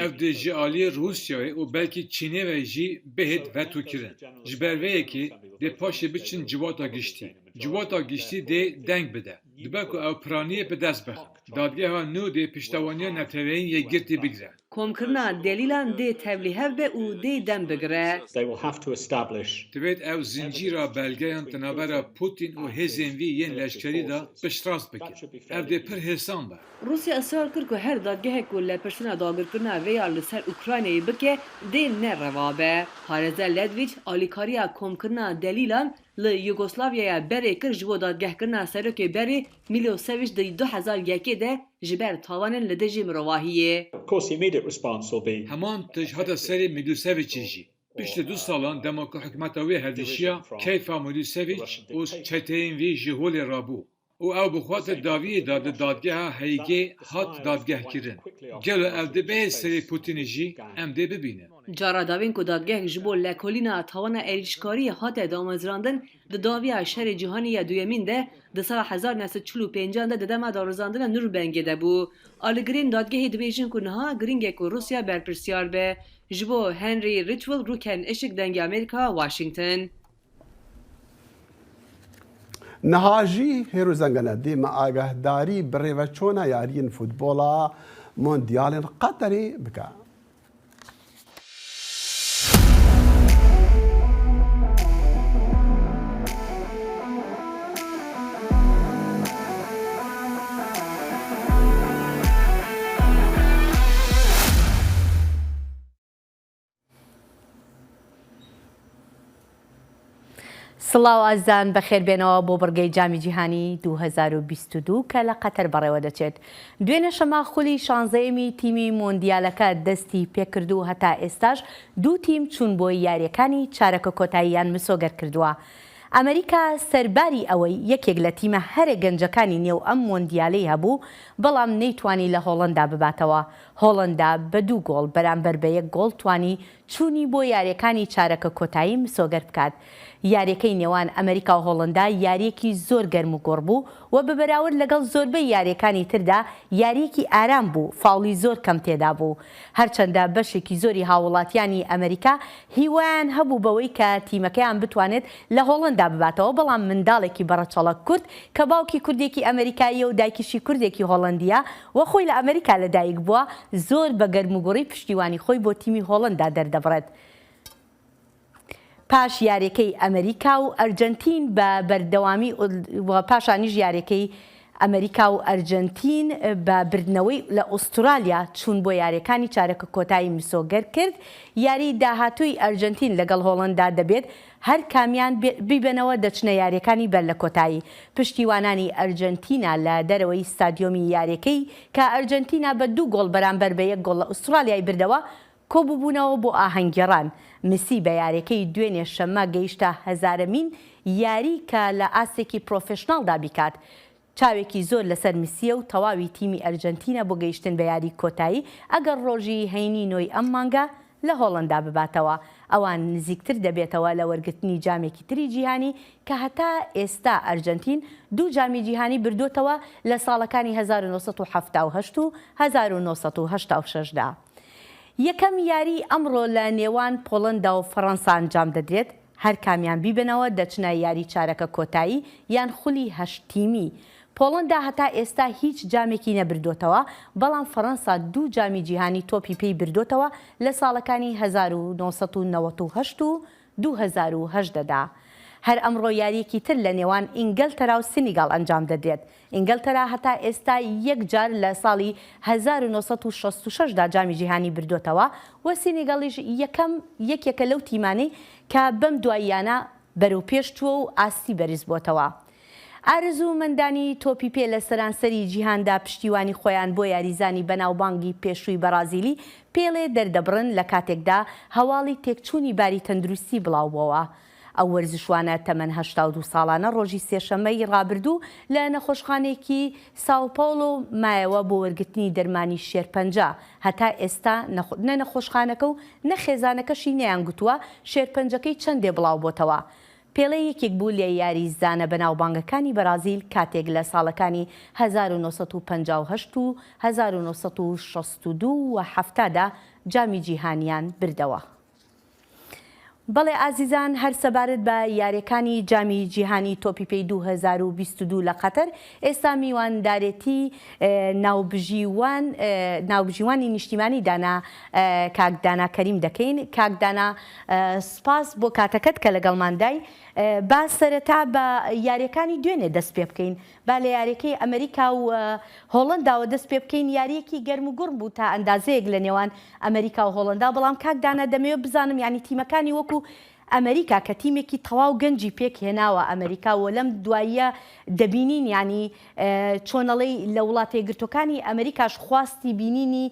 Ev dê ji aliyê Rûsyayê û belkî Çînê ve jî bihêt vetokirin. Ji ber vê yekê dê paşê biçin civata giştî. Civata giştî dê deng bide. Dibe ku ew piraniyê bi dest bixin. Dadgeha nû dê piştewaniya Neteweyên Yekgirtî bigire. Komkirina delîlan dê tevlîhev be û dê dem bigire. Divêt ew zincîra belgeyan di navbera Pûtîn û hêzên wî yên leşkerî de piştrast bike. Ev dê pir hêsan be. Rûsya israr kir ku her dadgehek ku lepirsîna dagirkirina vê ya li ser Ukraynayê bike dê ne rewa be. Parêzer Ledwich alîkariya komkirina delîlan li Yugoslavyaya berê kir ji bo dadgehkirina serokê berê Milosevic di 2001 de ji ber tawanên li dijî mirovahiyê. Heman tişt hate serê Milosevicê jî. Piştî du salan dema ku hikûmeta wê hevdişiya, keyfa Milosevic û çeteyên wî ji holê rabû û ew bi xwe di dawiyê de di dadgeha Haigê hat dadgehkirin. Gelo ev dê bihê serê Putinê jî? Em dê bibînin. Cara dawîn ku dadgeh ji bo lekolîna tawana êrîşkariyê hate damezrandin Di dawiya Şerê Cîhanî ya Duyemîn de di sala 1945 an de di dema darizandina Nurnbergê de bû. Aligirên dadgehê dibêjin ku niha girîng e ku Rûsya berpirsyar be. Ji bo Henry Ridgwell Rûken Işik Dengê Amerîka, Washington. Niha jî Hêro Zengene dê me agahdarî birêveçûna yariyên futbola Mondiyalên Qeterê bike. سڵاو ئازیزان بەخێر بێنەوە بۆ بڕگەی جامی جیهانی 2022 کە لە قەتەر بەڕێوە دەچێت. دوێنێ شەمە خولی شانزەیەمی تیمی مۆندیالەکە دەستی پێکرد و هەتا ئێستاش دوو تیم چوون بۆ یاریەکانی چارەکە کۆتاییان مسۆگەر کردووە. ئەمریکا سەرباری ئەوەی یەکێک لە تیمە هەرە گەنجەکانی نێو ئەم مۆندیالەی هەبوو بەڵام نەیتوانی لە هۆڵەندا بباتەوە. هۆڵەندا بە دوو گۆڵ بەرامبەر بە یەک گۆڵ توانی چوونی بۆ یاریەکانی چارەکە کۆتایی مسۆگەر بکات. یاریەکەی نێوان ئەمریکا و هۆڵەندا یاریەکی زۆر گەرم و گوڕ بوو و بە بەراورد لەگەڵ زۆربەی یاریەکانی تردا یاریەکی ئارام بوو فاوڵی زۆر کەم تێدا بوو. هەرچەندە بەشێکی زۆری هاووڵاتیانی ئەمریکا هیوایان هەبوو بەوەی کە تیمەکەیان بتوانێت لە هۆڵەندا بباتەوە بەڵام منداڵێکی بەڕەچەڵەک کورد کە باوکی کوردێکی ئەمریکاییە و دایکیشی کوردێکی هۆڵەندییە و خۆی لە ئەمریکا لەدایک بووە زۆر بە گەرموگوڕی پشتیوانی خۆی بۆ تیمی هۆڵەندا دەردەبڕێت. پاش یاریەکەی ئەمریکا و ئەرجەنتین بە بەردەوامی و پاشانیش یاریەکەی ئەمریکا و ئەرجەنتین بە بردنەوەی لە ئوسترالیا چوون بۆ یاریەکانی چارەکە کۆتایی مسۆگەر کرد، یاری داهاتووی ئەرجەنتین لەگەڵ هۆڵەندا دەبێت، هەر کامیان بیبەنەوە دەچنە یاریەکانی بەر لە کۆتایی. پشتیوانانی ئەرجەنتینا لە دەرەوەی ستادیۆمی یاریەکەی کە ئەرجەنتینا بە دوو گۆڵ بەرامبەر بە یەک گۆڵ لە ئوسترالیای بردەوە کۆبووبوونەوە بۆ ئاهەنگگێڕان. مسی بە یاریەکەی دوێنێ شەممە گەیشتە هەزارەمین یاری کە لە ئاستێکی پرۆفێشناڵدا بیکات. چاوێکی زۆر لەسەر مسییە و تەواوی تیمی ئەرجەنتینە بۆ گەیشتن بە یاری کۆتایی ئەگەر ڕۆژی هەینی نۆی ئەم مانگە لە هۆڵەندا بباتەوە ئەوان نزیکتر دەبێتەوە لە وەرگرتنی جامێکی تری جیهانی کە هەتا ئێستا ئەرجەنتین دوو جامی جیهانی بردۆتەوە لە ساڵەکانی 1978 و 1986 دا. یەکەم یاری ئەمڕۆ لە نێوان پۆڵەندا و فەڕەنسا ئەنجام دەدرێت، هەر کامیان بیبەنەوە دەچنە یاری چارەکە کۆتایی یان خولی هەشت تیمی. پۆڵەندا هەتا ئێستا هیچ جامێکی نەبردۆتەوە، بەڵام فەڕەنسا دوو جامی جیهانی تۆپی پێی بردۆتەوە لە ساڵەکانی 1998 و 2018 دا. هەر ئەمڕۆ یارییەکی تر لە نێوان ئینگەلتەرا و سینیگاڵ ئەنجام دەدرێت. ئینگەلتەرا هەتا ئێستا یەک جار لە ساڵی 1966 دا جامی جیهانی بردۆتەوە و سینیگاڵیش یەکەم یەکێکە لەو تیمانەی کە بەم دواییانە بەرەو پێش چووە و ئاستی بەرز بۆتەوە. ئارەزوومەندانی تۆپی پێ لە سەرانسەری جیهاندا پشتیوانی خۆیان بۆ یاریزانی بەناوبانگی پێشووی بەڕازیلی پێڵێ دەردەبڕن لە کاتێکدا هەواڵی تێکچوونی باری تەندروستی بڵاوبۆوە. ئەو وەرزشوانە تەمەن 82 ساڵانە ڕۆژی سێشەممەی ڕابردوو لە نەخۆشخانەیەکی ساوپاولۆ مایەوە بۆ وەرگرتنی دەرمانی شێرپەنجە، هەتا ئێستا نە نەخۆشخانەکە و نە خێزانەکەشی نەیانگوتووە شێرپەنجەکەی چەندێ بڵاوبۆتەوە. پێڵێ یەکێک بوو لە یاریزانە بەناوبانگەکانی بەرازیل کاتێک لە ساڵەکانی 1958 و 1962 و 70 دا جامی جیهانیان بردەوە. بەڵێ ئازیزان هەر سەبارەت بە یاریەکانی جامی جیهانی تۆپی پێی 2022 لە قەتەر ئێستا میواندارێتی ناوبژیوان ناوبژیوانی نیشتیمانی دانا کاک دانا کەریم دەکەین کاک دانا سپاس بۆ کاتەکەت کە لەگەڵماندای با سەرەتا بە یاریەکانی دوێنێ دەست پێ بکەین با لە یاریەکەی ئەمریکا و هۆڵەنداوە دەست پێ بکەین یاریەکی گەرم و گوڕ بوو تا ئەندازەیەک لە نێوان ئەمریکا و هۆڵەندا بەڵام کاک دانا دەمەوێت بزانم یانی تیمەکانی وەکو ئەمریکا کە تیمێکی تەواو گەنجی پێک هێناوە ئەمریکا و لەم دواییە دەبینین یانی چۆنەڵێی لە وڵاتە یەکگرتووەکانی ئەمریکاش خواستی بینینی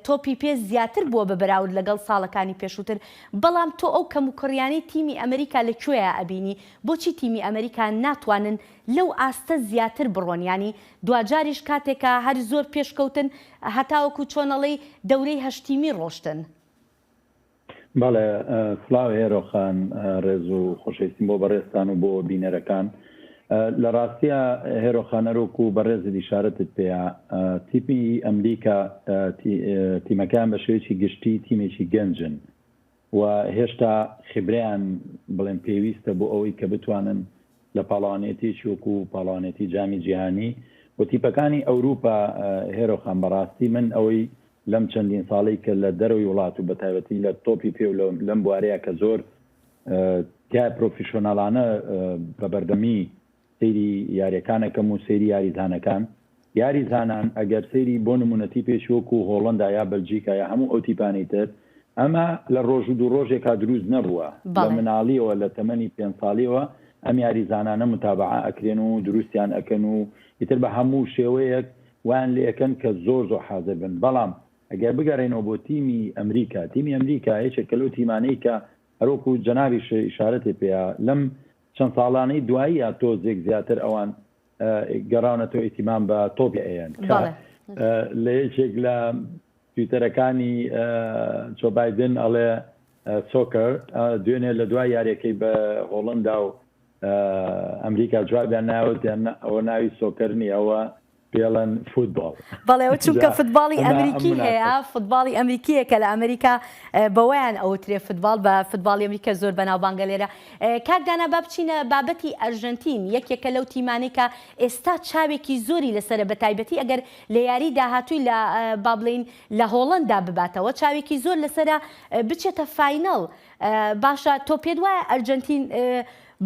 تۆپی پێ زیاتر بووە بە بەراورد لەگەڵ ساڵەکانی پێشووتر بەڵام تۆ ئەو کەموکوڕیانەی تیمی ئەمریکا لە کوێیا ئەبینی بۆچی تیمی ئەمریکا ناتوانن لەو ئاستە زیاتر بڕۆن یانی دواجاریش کاتێکە هەر زۆر پێشکەوتن هەتاوەکو چۆنەڵێی دەورەی هەشتیمی ڕۆشتن. بەڵێ سڵاو هێرۆ خان ڕێز و خۆشەویستیم بۆ بەڕێزتان و بۆ بینەرەکان. لە ڕاستیا هێرۆ خان هەروەکو بەڕێزت ئیشارەتت پێیا تیپی ئەمریکا تیمەکەیان بە شێوەیەکی گشتی تیمێکی گەنجن و هێشتا خیبرەیان بڵێن پێویستە بۆ ئەوەی کە بتوانن لە پاڵەوانێتیەکی وەکو پاڵەوانێتی جامی جیهانی و تیپەکانی ئەوروپا هێرۆ خان بەڕاستی من ئەوەی لەم چەندین ساڵەی کە لە دەرەوەی وڵات و بەتایبەتی لە تۆپی پێ و لەم بوارەیە کە زۆر تیا پرۆفیشۆناڵانە بە بەردەمی سەیری یاریەکان ئەکەم و سەیری یاریزانەکان یاریزانان ئەگەر سەیری بۆ نمونە تیپێکی وەکو هۆڵندا یا بەلجیکا یا هەموو ئەو تیپانەی تر ئەمە لە ڕۆژ و دوو ڕۆژێکا دروست نەبووە لە مناڵیەوە لە تەمەنی پێنج ساڵیەوە ئەم یاریزانانە متابعە ئەکرێن و دروستیان ئەکەن و ئیتر بە هەموو شێوەیەک وایان لێ ئەکەن کە زۆر زۆر حازر بن بەڵام ئەگەر بگەڕێینەوە بۆ تیمی ئەمریکا تیمی ئەمریکا یەکێکە لەو تیمانەی کە هەروەکو جەنابیش ئیشارەتێ پێیا لەم چەند ساڵانەی دواییە تۆزێک زیاتر ئەوان گەڕاونەتەوە ئیتیمام بە تۆپی ئەیەن کە لە یەکێک لە تویتەرەکانی جۆ بایدن ئەڵێ soccer دوێنێ لە دوای یاریەکەی بە هۆڵندا و ئەمریکا جوابیان ناوتیان ئەوە ناوی soccer نییە ئەوە پێڵەن football. بەڵێ ئەوە چونکە فوتباڵی ئەمریکی هەیە فوتباڵی ئەمریکیە کە لە ئەمریکا بەوەیان ئەوترێ فوتباڵ بە فوتباڵی ئەمریکا زۆر بەناوبانگە لێرە کاک دانا با بچینە بابەتی ئەرژەنتین یەکێکە لەو تیمانەی کە ئێستا چاوێکی زۆری لەسەرە بە تایبەتی ئەگەر لە یاری داهاتووی لە با بڵێین لە هۆڵەندا بباتەوە چاوێکی زۆر لەسەرە بچێتە final باشە تۆ پێت وایە ئەرجەنتین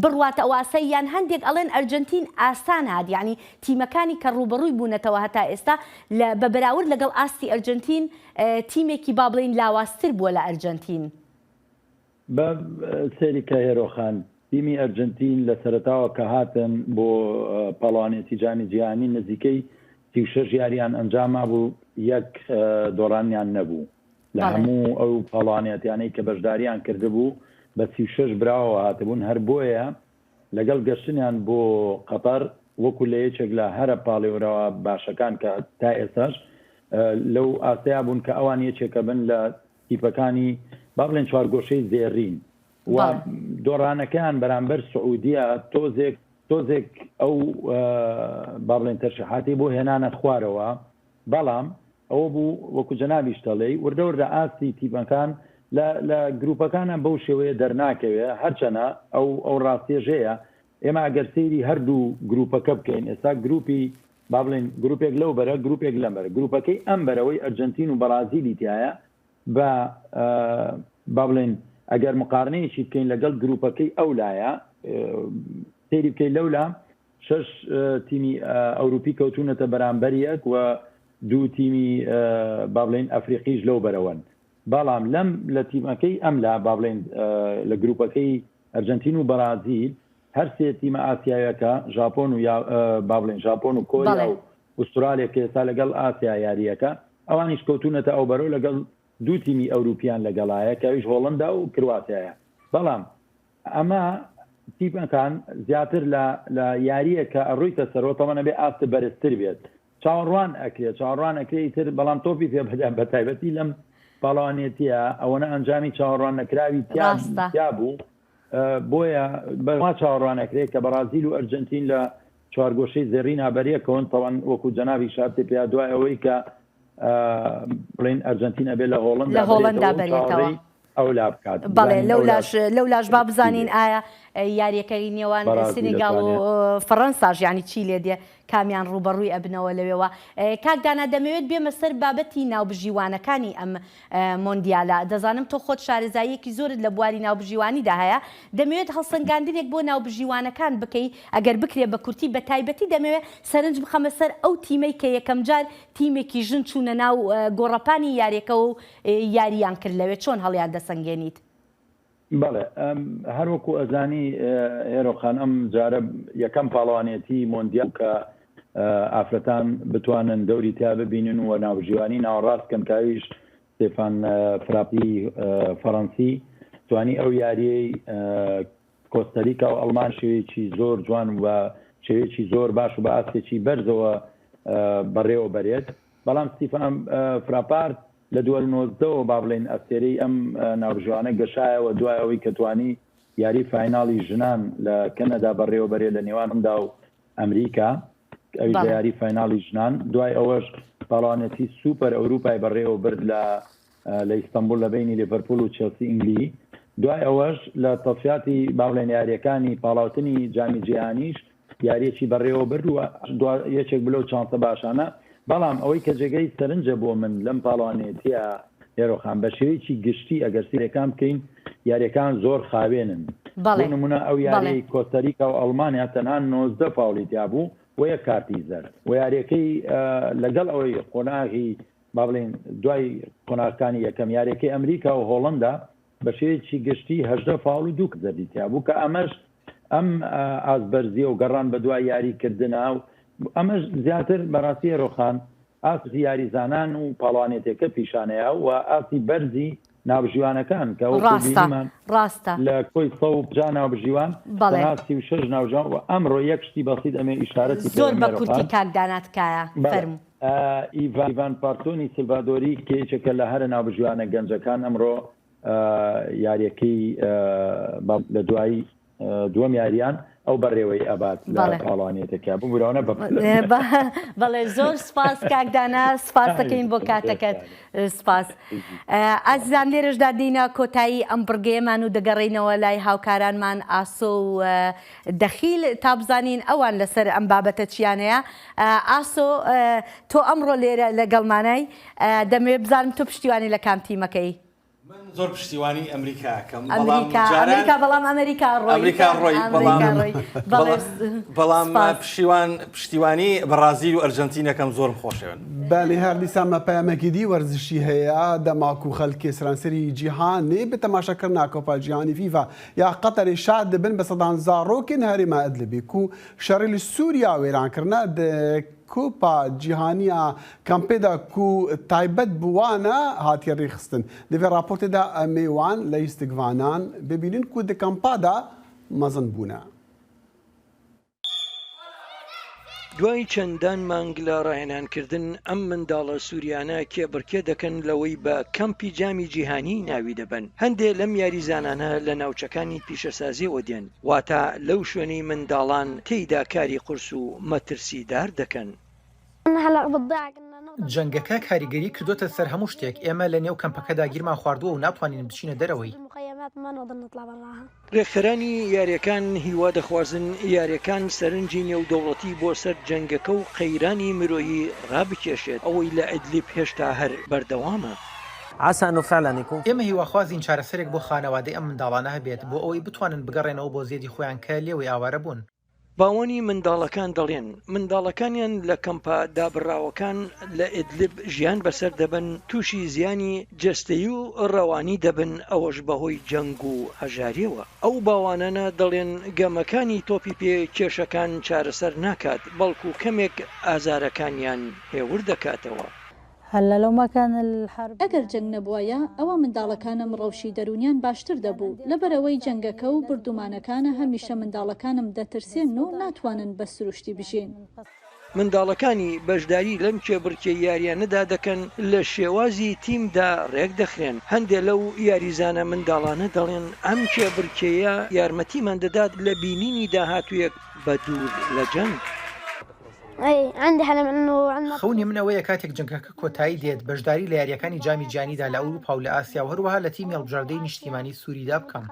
بڕواتە ئەو ئاستە یان هەندێک ئەڵێن ئەرجەنتین ئاسان هات یانی تیمەکانی کە ڕووبەڕووی بوونەتەوە هەتا ئێستا لە بە بەراورد لەگەڵ ئاستی ئەرجەنتین تیمێکی با بڵێین لاوازتر بووە لە ئەرجەنتین. بە سەیری کە هێرۆ خان، تیمی ئەرجەنتین لە سەرەتاوە کە هاتن بۆ پاڵەوانێتی جامی جیهانی نزیکەی 36 یاریان ئەنجام مابوو یەک دۆڕانیان نەبوو لە هەموو ئەو پاڵەوانێتیانەی کە بەشداریان کردبوو بە 36 براوەوە هاتبوون هەر بۆیە لەگەڵ گەشتنیان بۆ قەتەر وەکو لە یەکێک لە هەرە پاڵێوراوە باشەکان کە تا ئێستاش لەو ئاستەیا بوون کە ئەوان یەکێکە بن لە تیپەکانی با بڵێن چوارگۆشەی زێڕین و دۆڕانەکەیان بەرامبەر سعودیە تۆزێک تۆزێک ئەو با بڵێن تەرشیحاتی بۆ هێنانە خوارەوە بەڵام ئەوە بوو وەکو جەنابیش دەڵێی وردە وردە ئاستی تیپەکان لە لە گروپەکانە بەو شێوەیە دەرناکەوێ هەرچەنە ئەو ئەو ڕاستیەش هەیە ئێمە ئەگەر سەیری هەردوو گروپەکە بکەین ئێستا گروپی با بڵێین گروپێک لەو بەرە گروپێک لەم بەرە گروپەکەی ئەم بەرەوەی ئەرجەنتین و بەڕازیلی تایە بە با بڵێین ئەگەر مقارنەیەکی بکەین لەگەڵ گروپەکەی ئەو لایە سەیری بکەین لەولا شەش تیمی ئەوروپی کەوتونەتە بەرامبەر یەک و دوو تیمی با بڵێین ئەفریقیش لەو بەرەوەن بەڵام لەم لە تیمەکەی ئەم لا با بڵێین لە گروپەکەی ئەرجەنتین و بەرازیل. هەرسێ تیمە ئاسیاویەکە ژاپۆن و با بڵێن ژاپۆن و کۆریا و ئوسترالیا کە ئێستا لەگەڵ ئاسیا یارییەکە ئەوانیش کەوتونەتە ئەو بەرەو لەگەڵ دوو تیمی ئەوروپیان لەگەڵایە کە ئەویش هۆڵندا و کرواتیایە بەڵام ئەمە تیپەکان زیاتر لە لە یارییە کە ئەڕۆیتە سەرەوە تەبعەن ئەبێ ئاست بەرزتر بێت چاوەڕوان ئەکرێت چاوەڕوان ئەکرێ ئیتر بەڵام تۆپی پێ بەدەم بە تایبەتی لەم پاڵەوانێتیە ئەوەنە ئەنجامی چاوەڕوان نەکراوی تیا ڕاستە. تیا بوو بۆیە بە چاوەڕوان ئەکرێت کە بەڕازیل و ئەرجەنتین لە چوارگۆشەی زێڕینا بەریەکەون تەوان وەکو جەنابی شارتێ پیا دوای ئەوەی کە بڵین ئەرجەنتین ئەبێ لە هۆڵندا لە هۆڵندا بەرێتەوە بەرێتەوە. چاوەڕێی ئەولا بکات بەڵێ بزانین ئەولا لەولاش لەولاش با چی بزانین دێ. ئایا یاریەکەی نێوان بەڕازیل سنیگال و ئەتوانێ. فەڕەنساش یانی چی لێ دێ کامیان ڕووبەڕووی ئەبنەوە لەوێوە کاک دانا دەمەوێت بێمە سەر بابەتی ناوبژیوانەکانی ئەم مۆندیالە دەزانم تۆ خۆت شارەزاییەکی زۆرت لە بواری ناوبژیوانیدا هەیە دەمەوێت هەڵسەنگاندنێک بۆ ناوبژیوانەکان بکەی ئەگەر بکرێ بە کورتی بە تایبەتی دەمەوێت سەرنج بخەمە سەر ئەو تیمەی کە یەکەمجار تیمێکی ژن چوونە ناو گۆڕەپانی یاریەکەوە و یارییان کرد لەوێ چۆن هەڵیان دەسەنگێنیت؟ بەڵێ هەر وەکو ئەزانی هێرۆ خان ئەم جارە یەکەم پاڵەوانێتی مۆندیال کە ئافرەتان بتوانن دەوری تیا ببینن و ناوبژیوانی ناوەڕاست کەن کە ئەویش ستێفان فراپی فەڕەنسی توانی ئەو یاریەی کۆستاریکا و ئەڵمان شێوەیەکی زۆر جوان و بە شێوەیەکی زۆر باش و بە ئاستێکی بەرزەوە بەڕێوە بەرێت بەڵام ستیفان فراپارت لە 2019 وە با بڵێین ئەستێرەی ئەم ناوبژیوانە گەشایەوە دوای ئەوەی کە توانی یاری فایناڵی ژنان لە کەنەدا بەڕێوە بەرێت لە نێوان هۆڵندا و ئەمریکا ئەویش لە بەڵێ. یاری فایناڵی ژنان دوای ئەوەش پاڵەوانێتی سوپەر ئەوروپای بەڕێوە برد لە لە ئیستەنبوڵ لە بەینی لیڤەرپوڵ و چێڵسی ئینگلی دوای ئەوەش لە تەسفیاتی با بڵێن یاریەکانی پاڵاوتنی جامی جیهانیش یاریەکی بەڕێوە برد و دوا یەکێک بلەو چانسە باشانە بەڵام ئەوەی کە جێگەی سەرنجە بۆ من لەم پاڵەوانێتیە هێرۆخان بە شێوەیەکی گشتی ئەگەر سیرەکان بکەین یاریەکان زۆر خاوێنن بۆ بەڵێ نمونە ئەو بەڵێ. یاریەی کۆستاریکا و ئەڵمانیا تەنها 19 فاوڵی تیا بوو و یەک کارتی زەرد و یاریەکەی لەگەڵ ئەوەی قۆناغی با بڵێین دوای قۆناغەکانی یەکەم یاریەکەی ئەمریکا و هۆڵندا بە شێوەیەکی گشتی 18 فاوڵ و دوو زەردی تیا بوو کە ئەمەش ئەم ئاست بەرزیە و گەڕان بە دوای یاری کردنا و ئەمەش زیاتر بەڕاستی هێرۆخان ئاستی یاریزانان و پاڵەوانێتێکە پیشانەیە و ئاستی بەرزی ناوبژیوانەکان کە وەکو ڕاستە بینیمان ڕاستە. لە کۆی 150 ناوبژیوان بەڵێ. تەنها 36 ناوبژیوان و ئەمڕۆ یەک شتی بەسیت ئەمێ ئیشارەتی زۆر پێوە بە کورتی هێرۆخان کاک دانا تکایە بەڵێ فەرموو. ئیڤان پارتۆنی سلڤادۆری کە یەکێکە لە هەرە ناوبژیوانە گەنجەکان ئەمڕۆ یاریەکەی لە دوای دووەم یاریان ئەو بەڕێوەی ئەبات لە پاڵەوانێتەکە ببورەوە بە بەڵێ زۆر سپاس کاک دانا سپاس دەکەین بۆ کاتەکەت سپاس ئازیزان لێرەشدا دێینە کۆتایی ئەم بڕگەیەمان و دەگەڕێینەوە لای هاوکارانمان ئاسۆ و دەخیل تا بزانین ئەوان لەسەر ئەم بابەتە چیان هەیە ئاسۆ تۆ ئەمڕۆ لێرە لەگەڵمانای دەمەوێت بزانم تۆ پشتیوانی لە کام تیمەکەی؟ من زۆر پشتیوانی ئەمریکا ئەکەم بەڵام ئەمریکا جاران ئەمریکا بەڵام ئەمریکا ڕۆی ئەمریکا ڕۆی بەڵام ئەمریکا ڕۆی بەڵێ بەڵام سپاس. پشیوان پشتیوانی بەڕازیل و ئەرجەنتین ئەکەم زۆرم خۆشەوێن. بەلی هەر دیسان مە پەیامەکی دی وەرزشی هەیە دەما کو خەلکێ سەرانسەری جیهانێ bi تەماشاکردنا کۆپا جیهانی فیفا یا قەتەرê شاد dibin bi sedan zarokên herêma Idlibê ku şerê li Sûriya wêran kirine di Kopa Cîhanî ya Kampê de ku taybet bi wan e hatiye rêxistin. Di vê raportê de em ê wan leyîstikvanan bibînin ku di kampa de mezin bûne. دوای چەندان مانگ لە ڕاهێنانکردن، ئەم منداڵە سوریانە کێبڕکێ دەکەن لەوەی بە کەمپی جامی جیهانی ناوی دەبەن. هەندێ لەم یاریزانانە لە ناوچەکانی پیشەسازیەوە دێن، واتە لەو شوێنەی منداڵان تێیدا کاری قورس و مەترسیدار دەکەن. جەنگەکە کاریگەری کردۆتە سەر هەموو شتێک، ئێمە لە نێو کەمپەکەدا گیرمان خواردووە و ناتوانین بچینە دەرەوەی. رێکخەرانی یارییەکان هیوا دەخوازن یارییەکان سەرنجی نێودەوڵەتی بۆ سەر جەنگەکە و قەیرانی مرۆیی رابکێشێت، ئەوەی لە ئیدلیب هێشتا هەر بەردەوامە. ئێمە هیواخوازین چارەسەرێک بۆ خانەوادەی ئەم منداڵانە هەبێت بۆ ئەوەی بتوانن بگەڕێنەوە بۆ زێدی خۆیان کە لێوەی ئاوارە بوون. باوانی منداڵەکان دەڵێن، منداڵەکانیان لە کەمپە دابڕاوەکان لە ئیدلب ژیان بەسەر دەبەن، تووشی زیانی جەستەیی و ڕەوانی دەبن، ئەوەش بەهۆی جەنگ و هەژارییەوە. ئەو باوانانە دەڵێن، گەمەکانی تۆپی پێ کێشەکان چارەسەر ناکات، بەڵکو کەمێک ئازارەکانیان هێور دەکاتەوە. ئەگەر جەنگ نەبوایە ئەوا منداڵەکانم ڕەوشی دەروونیان باشتر دەبوو، لەبەرئەوەی جەنگەکە و بوردومانەکانە هەمیشە منداڵەکانم دەترسێنن و ناتوانن بە سروشتی بژین. منداڵەکانی بەشداری لەم کێبڕکێ یاریانەدا دەکەن لە شێوازی تیمدا رێکدەخرێن، هەندێ لەو یاریزانە منداڵانە دەڵێن ئەم کێبڕکێیە یارمەتیمان دەدات لە بینینی داهاتوویەک بە دوور لە جەنگ. خەونی من ئەوەیە کاتێک جەنگەکە کۆتایی دێت، بەشداری لە یارییەکانی جامی جیهانیدا لە ئەوروپا و لە ئاسیا و هەروەها لە تیمی هەڵبژاردەی نیشتیمانی سووریدا بکەم.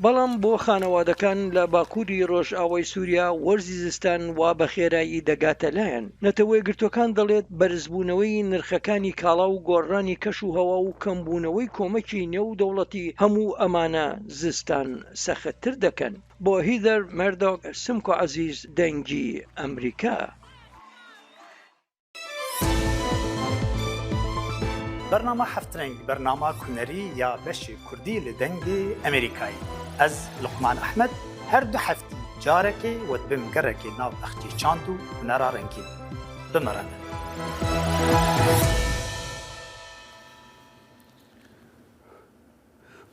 بەڵام بۆ خانەوادەکان لە باکووری ڕۆژئاوای سووریا وەرزی زستان وا بە خێرایی دەگاتە لایان. نەتەوەیەکگرتووەکان دەڵێت بەرزبوونەوەی نرخەکانی کاڵا و گۆڕانی کەش و هەوا و کەمبوونەوەی کۆمەکی نێودەوڵەتی هەموو ئەمانە زستان سەختتر دەکەن. بۆ هیدەر مێردۆک، سمکۆ عەزیز، دەنگی ئەمریکا. بەرنامە هەفترەنگ بەرنامە هونەری یا بەشی کوردی لە دەنگی ئەمریکایی ئەز لوقمان ئەحمەد هەر دو هەفتی جارێکێ وە دبم گەڕێکێ ناو بەخچی چاند و هونەرا ڕەنگین بمەرەنە.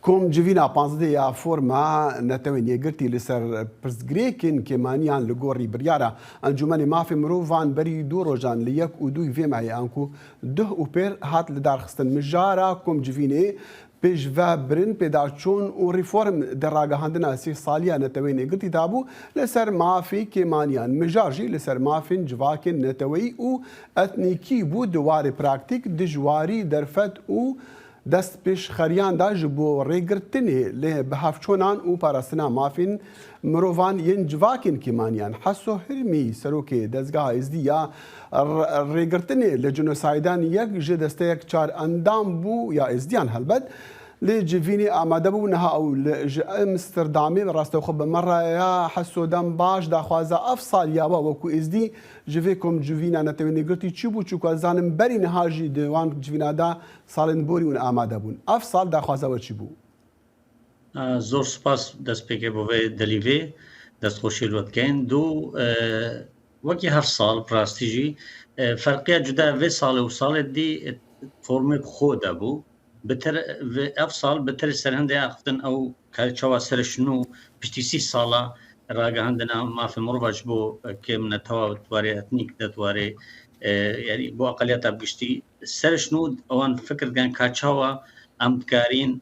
Komcivîna panzdeh ya Forma Netewên Yekgirtî li ser pirsgirêkên kêmaniyan li gorî biryara Encûmenê Mafê Mirovan berî du rojan li yek û dûy vê mehê anku duh û pêr hat lidarxistin. Mijara komcivînê pêşvebirin, pêdaçûn û reform di ragihandina sê saliya Netewên Yekgirtî de bû li ser mafê kêmaniyan. Mijar jî li ser mafên civakên neteweyî û etnîkî bû di warê praktîk, dijwarî, derfet û Destpêşxeriyan da ji bo rêgirtinê li bihevçûnan û parastina mafên mirovan yên civakên kêmaniyan. Heso Hirmî, Serokê Dezgeha Êzdî ya Rêgirtinê li Cinosaydan yek ji desteyek çar endam bû ya Êzdiyan helbet li civînê amade bû. Niha ew li ji Amsterdamê rastewxwe bi me re ye. Heso dem baş daxwaza ev sal ya we wekû Êzdî ji vê komcivîna Netewên Yekgirtî çi bû? Çûku ez zanim berî niha jî di wan civîna de Salên borî hûn amade bûn. Ev sal daxwaza we çi bû? Zor spas destpêkê bo vê delîvê destxweşiyê li we dikein. Du wekî her sal bi rastî jî ferqiya cuda vê salê û salê dî formê bi xwe de bû. Bi ter ev sal bi terê serhindê axiftin ew karê çawa serê şinû piştî sî sala ragihandina mafê mirova ji bo kêm netewa di warê etnîk de di warê yanî bo eqeliyeta bi giştî Serş nû ewan fikir dikin ka çawa em dikarîn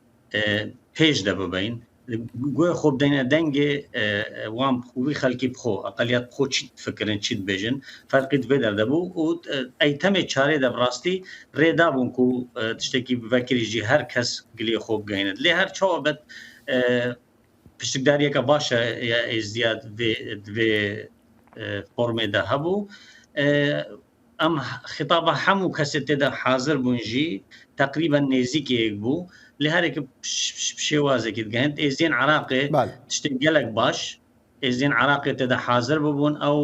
pêş de bibeyn. Guhê xwe bideyne dengê wan wî xelkî bi xwe, eqeliyat bi xwe çi difikirin, çi dibêjin. Ferqî di vê der de bû û eytemê çarê de bi rastî rê dabûn ku tiştekî bi vekirî jî her kes giliyê xwe bigihîne. Lê her çawa bet piştikdariyeke baş e ya Êzdiya di vê formê de hebû. Em xitaba hemû kesê tê de hazir bûn jî teqrîben nêzîkê yek bû. Lê her yekê bi şêwazekî digehin. Êzdiyên Iraqê tiştên gelek baş Êzdiyên Iraqê tê de hazir bûbûn. Ew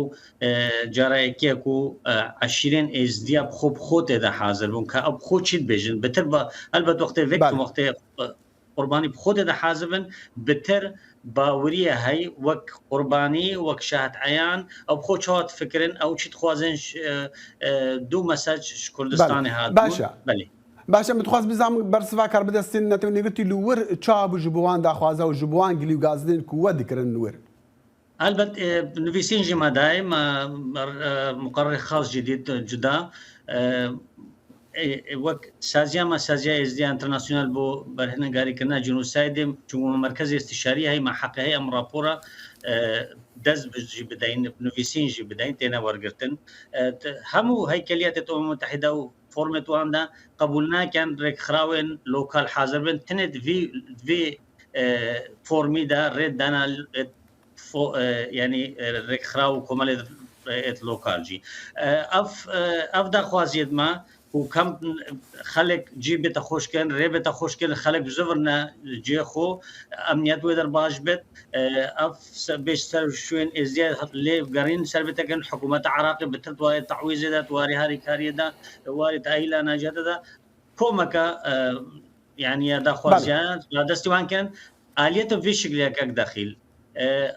cara yekê ye ku eşîrên Êzdiya bi xwe bi xwe tê de hazir bûn ka ew bi xwe çi dibêjin. Bitir helbet wextê vê wextê Qurbanî bi xwe de dihazir bin, bitir bawirîye hey wek qurbanî, wek şahid eyan, ew bi xwe çawa difikirin, ew çi dixwazin du mesaj ji Kurdistanê hatibûn. Baş e. Belê. Baş e, min dixwast bizanim bersiva karbidestên Netewên Yekgirtî li wir çawa bû ji bo wan daxwaza û ji bo wan gilî û gazinên ku we dikirin li wir? Helbet nivîsîn jî me dayê me muqerrerê xas jî dît cuda wek saziya me saziya Êzdiya Internasyonal bo berhingarîkirina cînosaydê çunku me merkezê îstîşarî heye me heqê heye em rapora dest jî bideyn nivîsîn jî bideyn têne wergirtin hemû heykeliyetê Umem Mutehîde û formê wan de qebûl nakin rêkxirawên lokal hazir bin tenê di vî vê formî de rê dana yanî rêkxiraw û komelê êt lokal jî. Ev ev daxwaziyê me ku ku kamp xelk cî bête xweşkirin, rê bête xweşkirin, xelk bizivirne cihê xwe, emniyet wê der baş bit. Ev bêj ser şûyên êzdiya lê gerîn ser bête kirin, hikûmeta Iraqê bi tir di warê tewîzê de, di warê harîkariyê de, di warê teahîla naciyatê de komeke yanî ya daxwaziya radestî wan kirin. Aliyete vî şiklê ye kek Dexîl.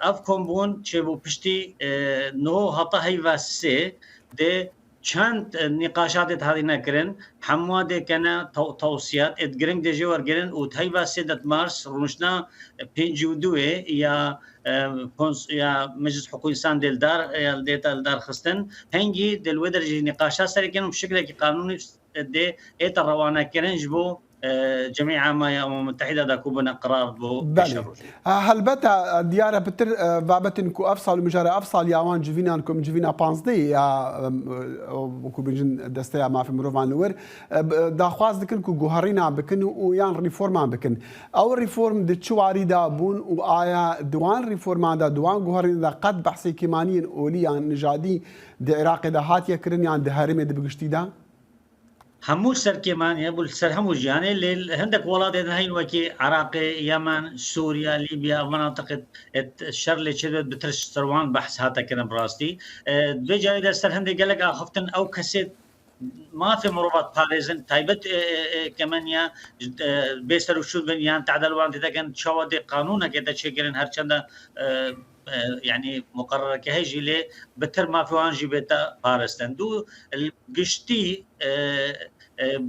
Ev kombûn çêbû piştî niho heta heyva sê dê çend nîqaşatê hatine kirin, hemû dê kene tewsiyat ê giring dê jê wergirin û heyva sê det mars rûniştina 52 ê ya ya Meclis Hiqûq Însan dê li dar dê li dar xistin. Hingî dê li wê derê jî nîqaşa serê kirin û bi şiklekî qanûnî dê ête rewanekirin ji bo Cemî Ama ya Umam Mutehîda da ku bûne qirar bo pêşerojê. Helbete diyar e pitir babetên ku ev sal û mijara ev sal ya wan civînan ku em civîna panzdehê ya ku bêjin Desteya Mafê Mirovan li wir daxwaz dikin ku guherînan bikin û yan reforman bikin. Ew reform di çi warî de bûn û aya di wan reforman de di wan guherînan de qet behsê kêmaniyên olî yan nijadî di Iraqê de hatiye kirin yan di herêmê di bi giştî de? Hemû ser kêman hebû li ser hemû jiyanê lê li hindek welatên heyîn wekî Iraqê, Yemen, Sûriye, Lîbya ev menatiqê şer lê çêdibe bi tir ser wan behs hate kirin bi rastî. Di vê carê de ser hindê gelek axiftin ew kesê mafê mirova diparêzin taybet kemeniya bê ser û şûn bin yan tehde li wan tê dekin çawa dê qanûnekê te çêkirin her çende yanî muqerrereke heye jî lê bi tir mafê wan jî bête parastin. Du giştî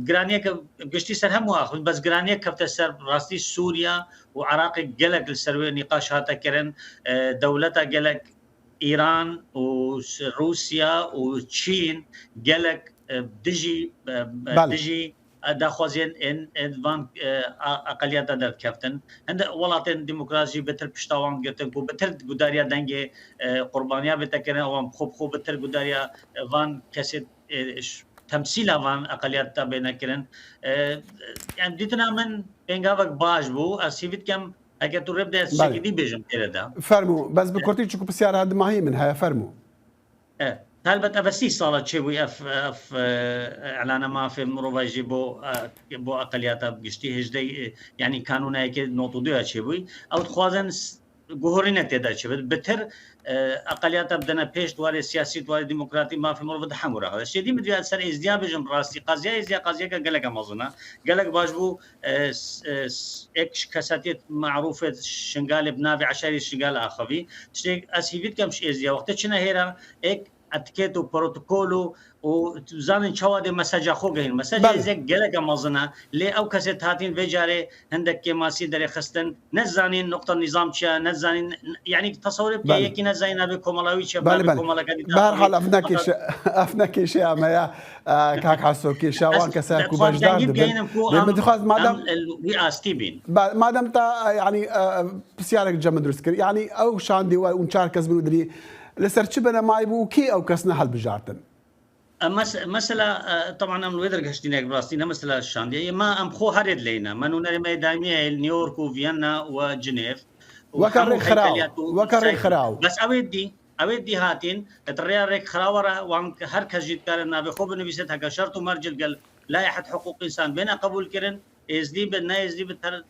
giraniyeke giştî ser hemû axivîn bes giraniyek kefte ser rastî Sûriya û Iraqê gelek li ser wê nîqaş hate kirin. Dewleta gelek Îran û Rûsya û Çîn gelek dijî dijî Daxwaziyên ên ên van eqeliyeta derdikevtin. Hinde welatên demokrat jî bi tir pişta wan girtin ku bi tir gudariya dengê qurbaniya bête kirin wan bi xwe bi xwe bi tir gudariya van kesê temsîla van eqeliyeta bêne kirin. Yani dîtina min pêngavek baş bû. Ez hêvî dikim heke tu rê bide ez tiştekî dî bêjim têre de. Fermo, bes bi kurtî çiku pisyara dimahî min heye fermo. Helbet ev e 30 sal e çêbûyî ev ev îlana mafê mirova jî bo bo eqeliyata bi giştî hejdeh yanî kanûnayekê not û du ya çêbûyî. Ew dixwazin guherînek tê de çêbit. Bi tir eqeliyata bidene pêş di warê siyasî, di warê demokratî, mafê mirov di hemû re. Şêdî min divê ser êzdiya bijim bi rastî qaziya êzdiya qaziyeke geleke mezin e. Gelek baş bû Êk ji kesatiyê merûfê Şingalê bi navê Eşerî Şingal axivî. Tiştê ez hîvî dikim ji êziya wextê çine hêra êk etikêt û protokol û û zanin çawa dê meseca xwe gehîn. Meseca êziya geleke mezin e lê ew kesê dihatîn vê carê hindek kêmasî derê xistin. Ne dizanîn nuqta nîzam çi ye, ne dizanîn yanî tesewirê bike yekî ne dizanî navê komela wî çi ye, navê komeleke dî Berhal ev ne kêşe ev ne kêşeya me ye kak Heso kêşa wan kese ku beşdar dibin. Lê min dixwast madem wî astî bîn. Madem te yanî pisyarek cem min dirust kir. Yanî ew şandê we û çar kes bin û dirî li ser çi binemayî bû û kê ew kes ne hilbijartin? Mesela taban em li wê dergehiştînek bi rastî ne mesela şandiye yê me em xwe herê dileyne. Me nûnerê me yê daîmî heye li New York û Vienna û Cinêv. Weke rêkxiraw, weke rêkxiraw. Bes ew ê dî, ew ê dî hatîn di rêya rêkxirawa re wan her kes jî dikare navê xwe binivîse heke şert û merc li gel layihet hiqûq însan bêne qebûlkirin, êzdî bin ne êzdî bin ter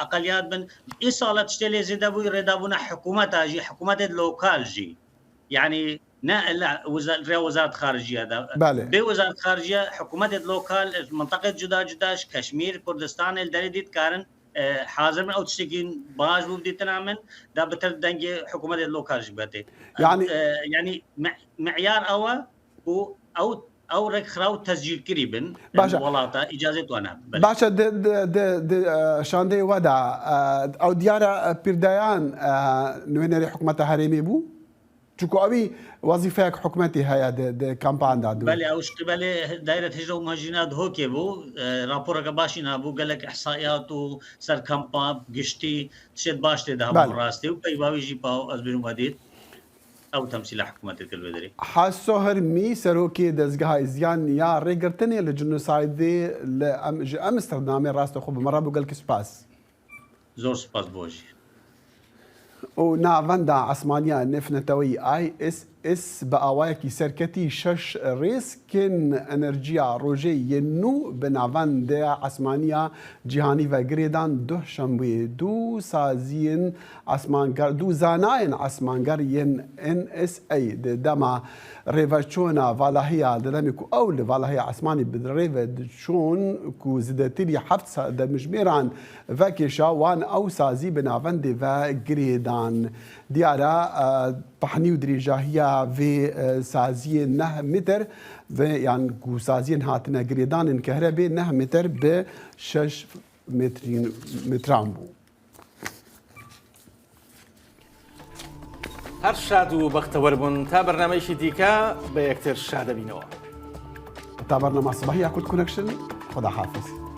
eqeliyat bin. Îsal e tiştê lê zêde bûyî rêdabûna hikûmeta jî, hikûmetê lokal jî. Yanî Ne illa rêya Wezaret Xariciye de. Belê. Bê Wezaret Xariciye hikûmetê lokal minteqê cuda cuda ji Keşmîr, Kurdistanê li derê dî dikarin hazir bin ew tiştekî baş bû bi dîtina min da bi tir dengê hikûmetê lokal jî betê. Yani yanî miyar ew e ku ew ew rêkxiraw tescîlkirî bin Baş e. welata îcazê wan hebe. Baş e di di di şandeyê we de ew diyar e Pîrdeyan nûnerê hikûmeta herêmê bû? Çunku ewî wezîfeyek hikûmetê heye di di kampan de. Belê ew ji qibelê Dairet Hicre û Muhacirîna Dihokê bû. Raporeke başî nabû gelek îhsaiyat û ser kampa giştî tiştên baş tê de hebûn rastî û peyva wî jî pa ez bêjim we dît ew temsîla hikûmetê dikir li wê derê. Haso Hirmî Serokê Dezgeha Îzyan ya Rêgirtinê li Cinosaydê li ji Amsterdamê rastê xwe bi me re bû gelkî spas. Zor spas bo jî. Û Navenda Esmaniya Nêvneteweyî ISS. ئێس بە ئاوایەکی سەرکەتی شەش ڕێسکێن ئەنەرجیا ڕۆژێ یێن نوو بە ناڤەندە ئاسمانییا جیهانی ڤە گرێدان دوه شەموێ دوو سازیێن ئاسمانگەڕ دوو زانایێن ئاسمانگەڕ یێن ئێن ئێس ئەی دە دەما ڕێڤەچۆنا ڤالاهیا دە دەمێ کو ئەو لە ڤالاهیا ئاسمانی بە ڕێڤە دچۆن کو زدەتری هەفت دەمژمێران ڤە کێشا وان ئەو سازی بە ناڤەندێ ڤە گرێدان. دیارە پەهنی و درێژاهییا ڤێ سازیێ نەه متر ڤێ یان کو سازیێن هاتنە گرێدانن کەهرەبێ نەه متر بە شەش مترین متران بوو. هەر شاد و بەختەوەر بوون تا بەرنامەیەکی دیکە بە یەکتر شادەبینەوە. تا بەرنامە سبەهی یا کورد کونەکشن خدا حافظ.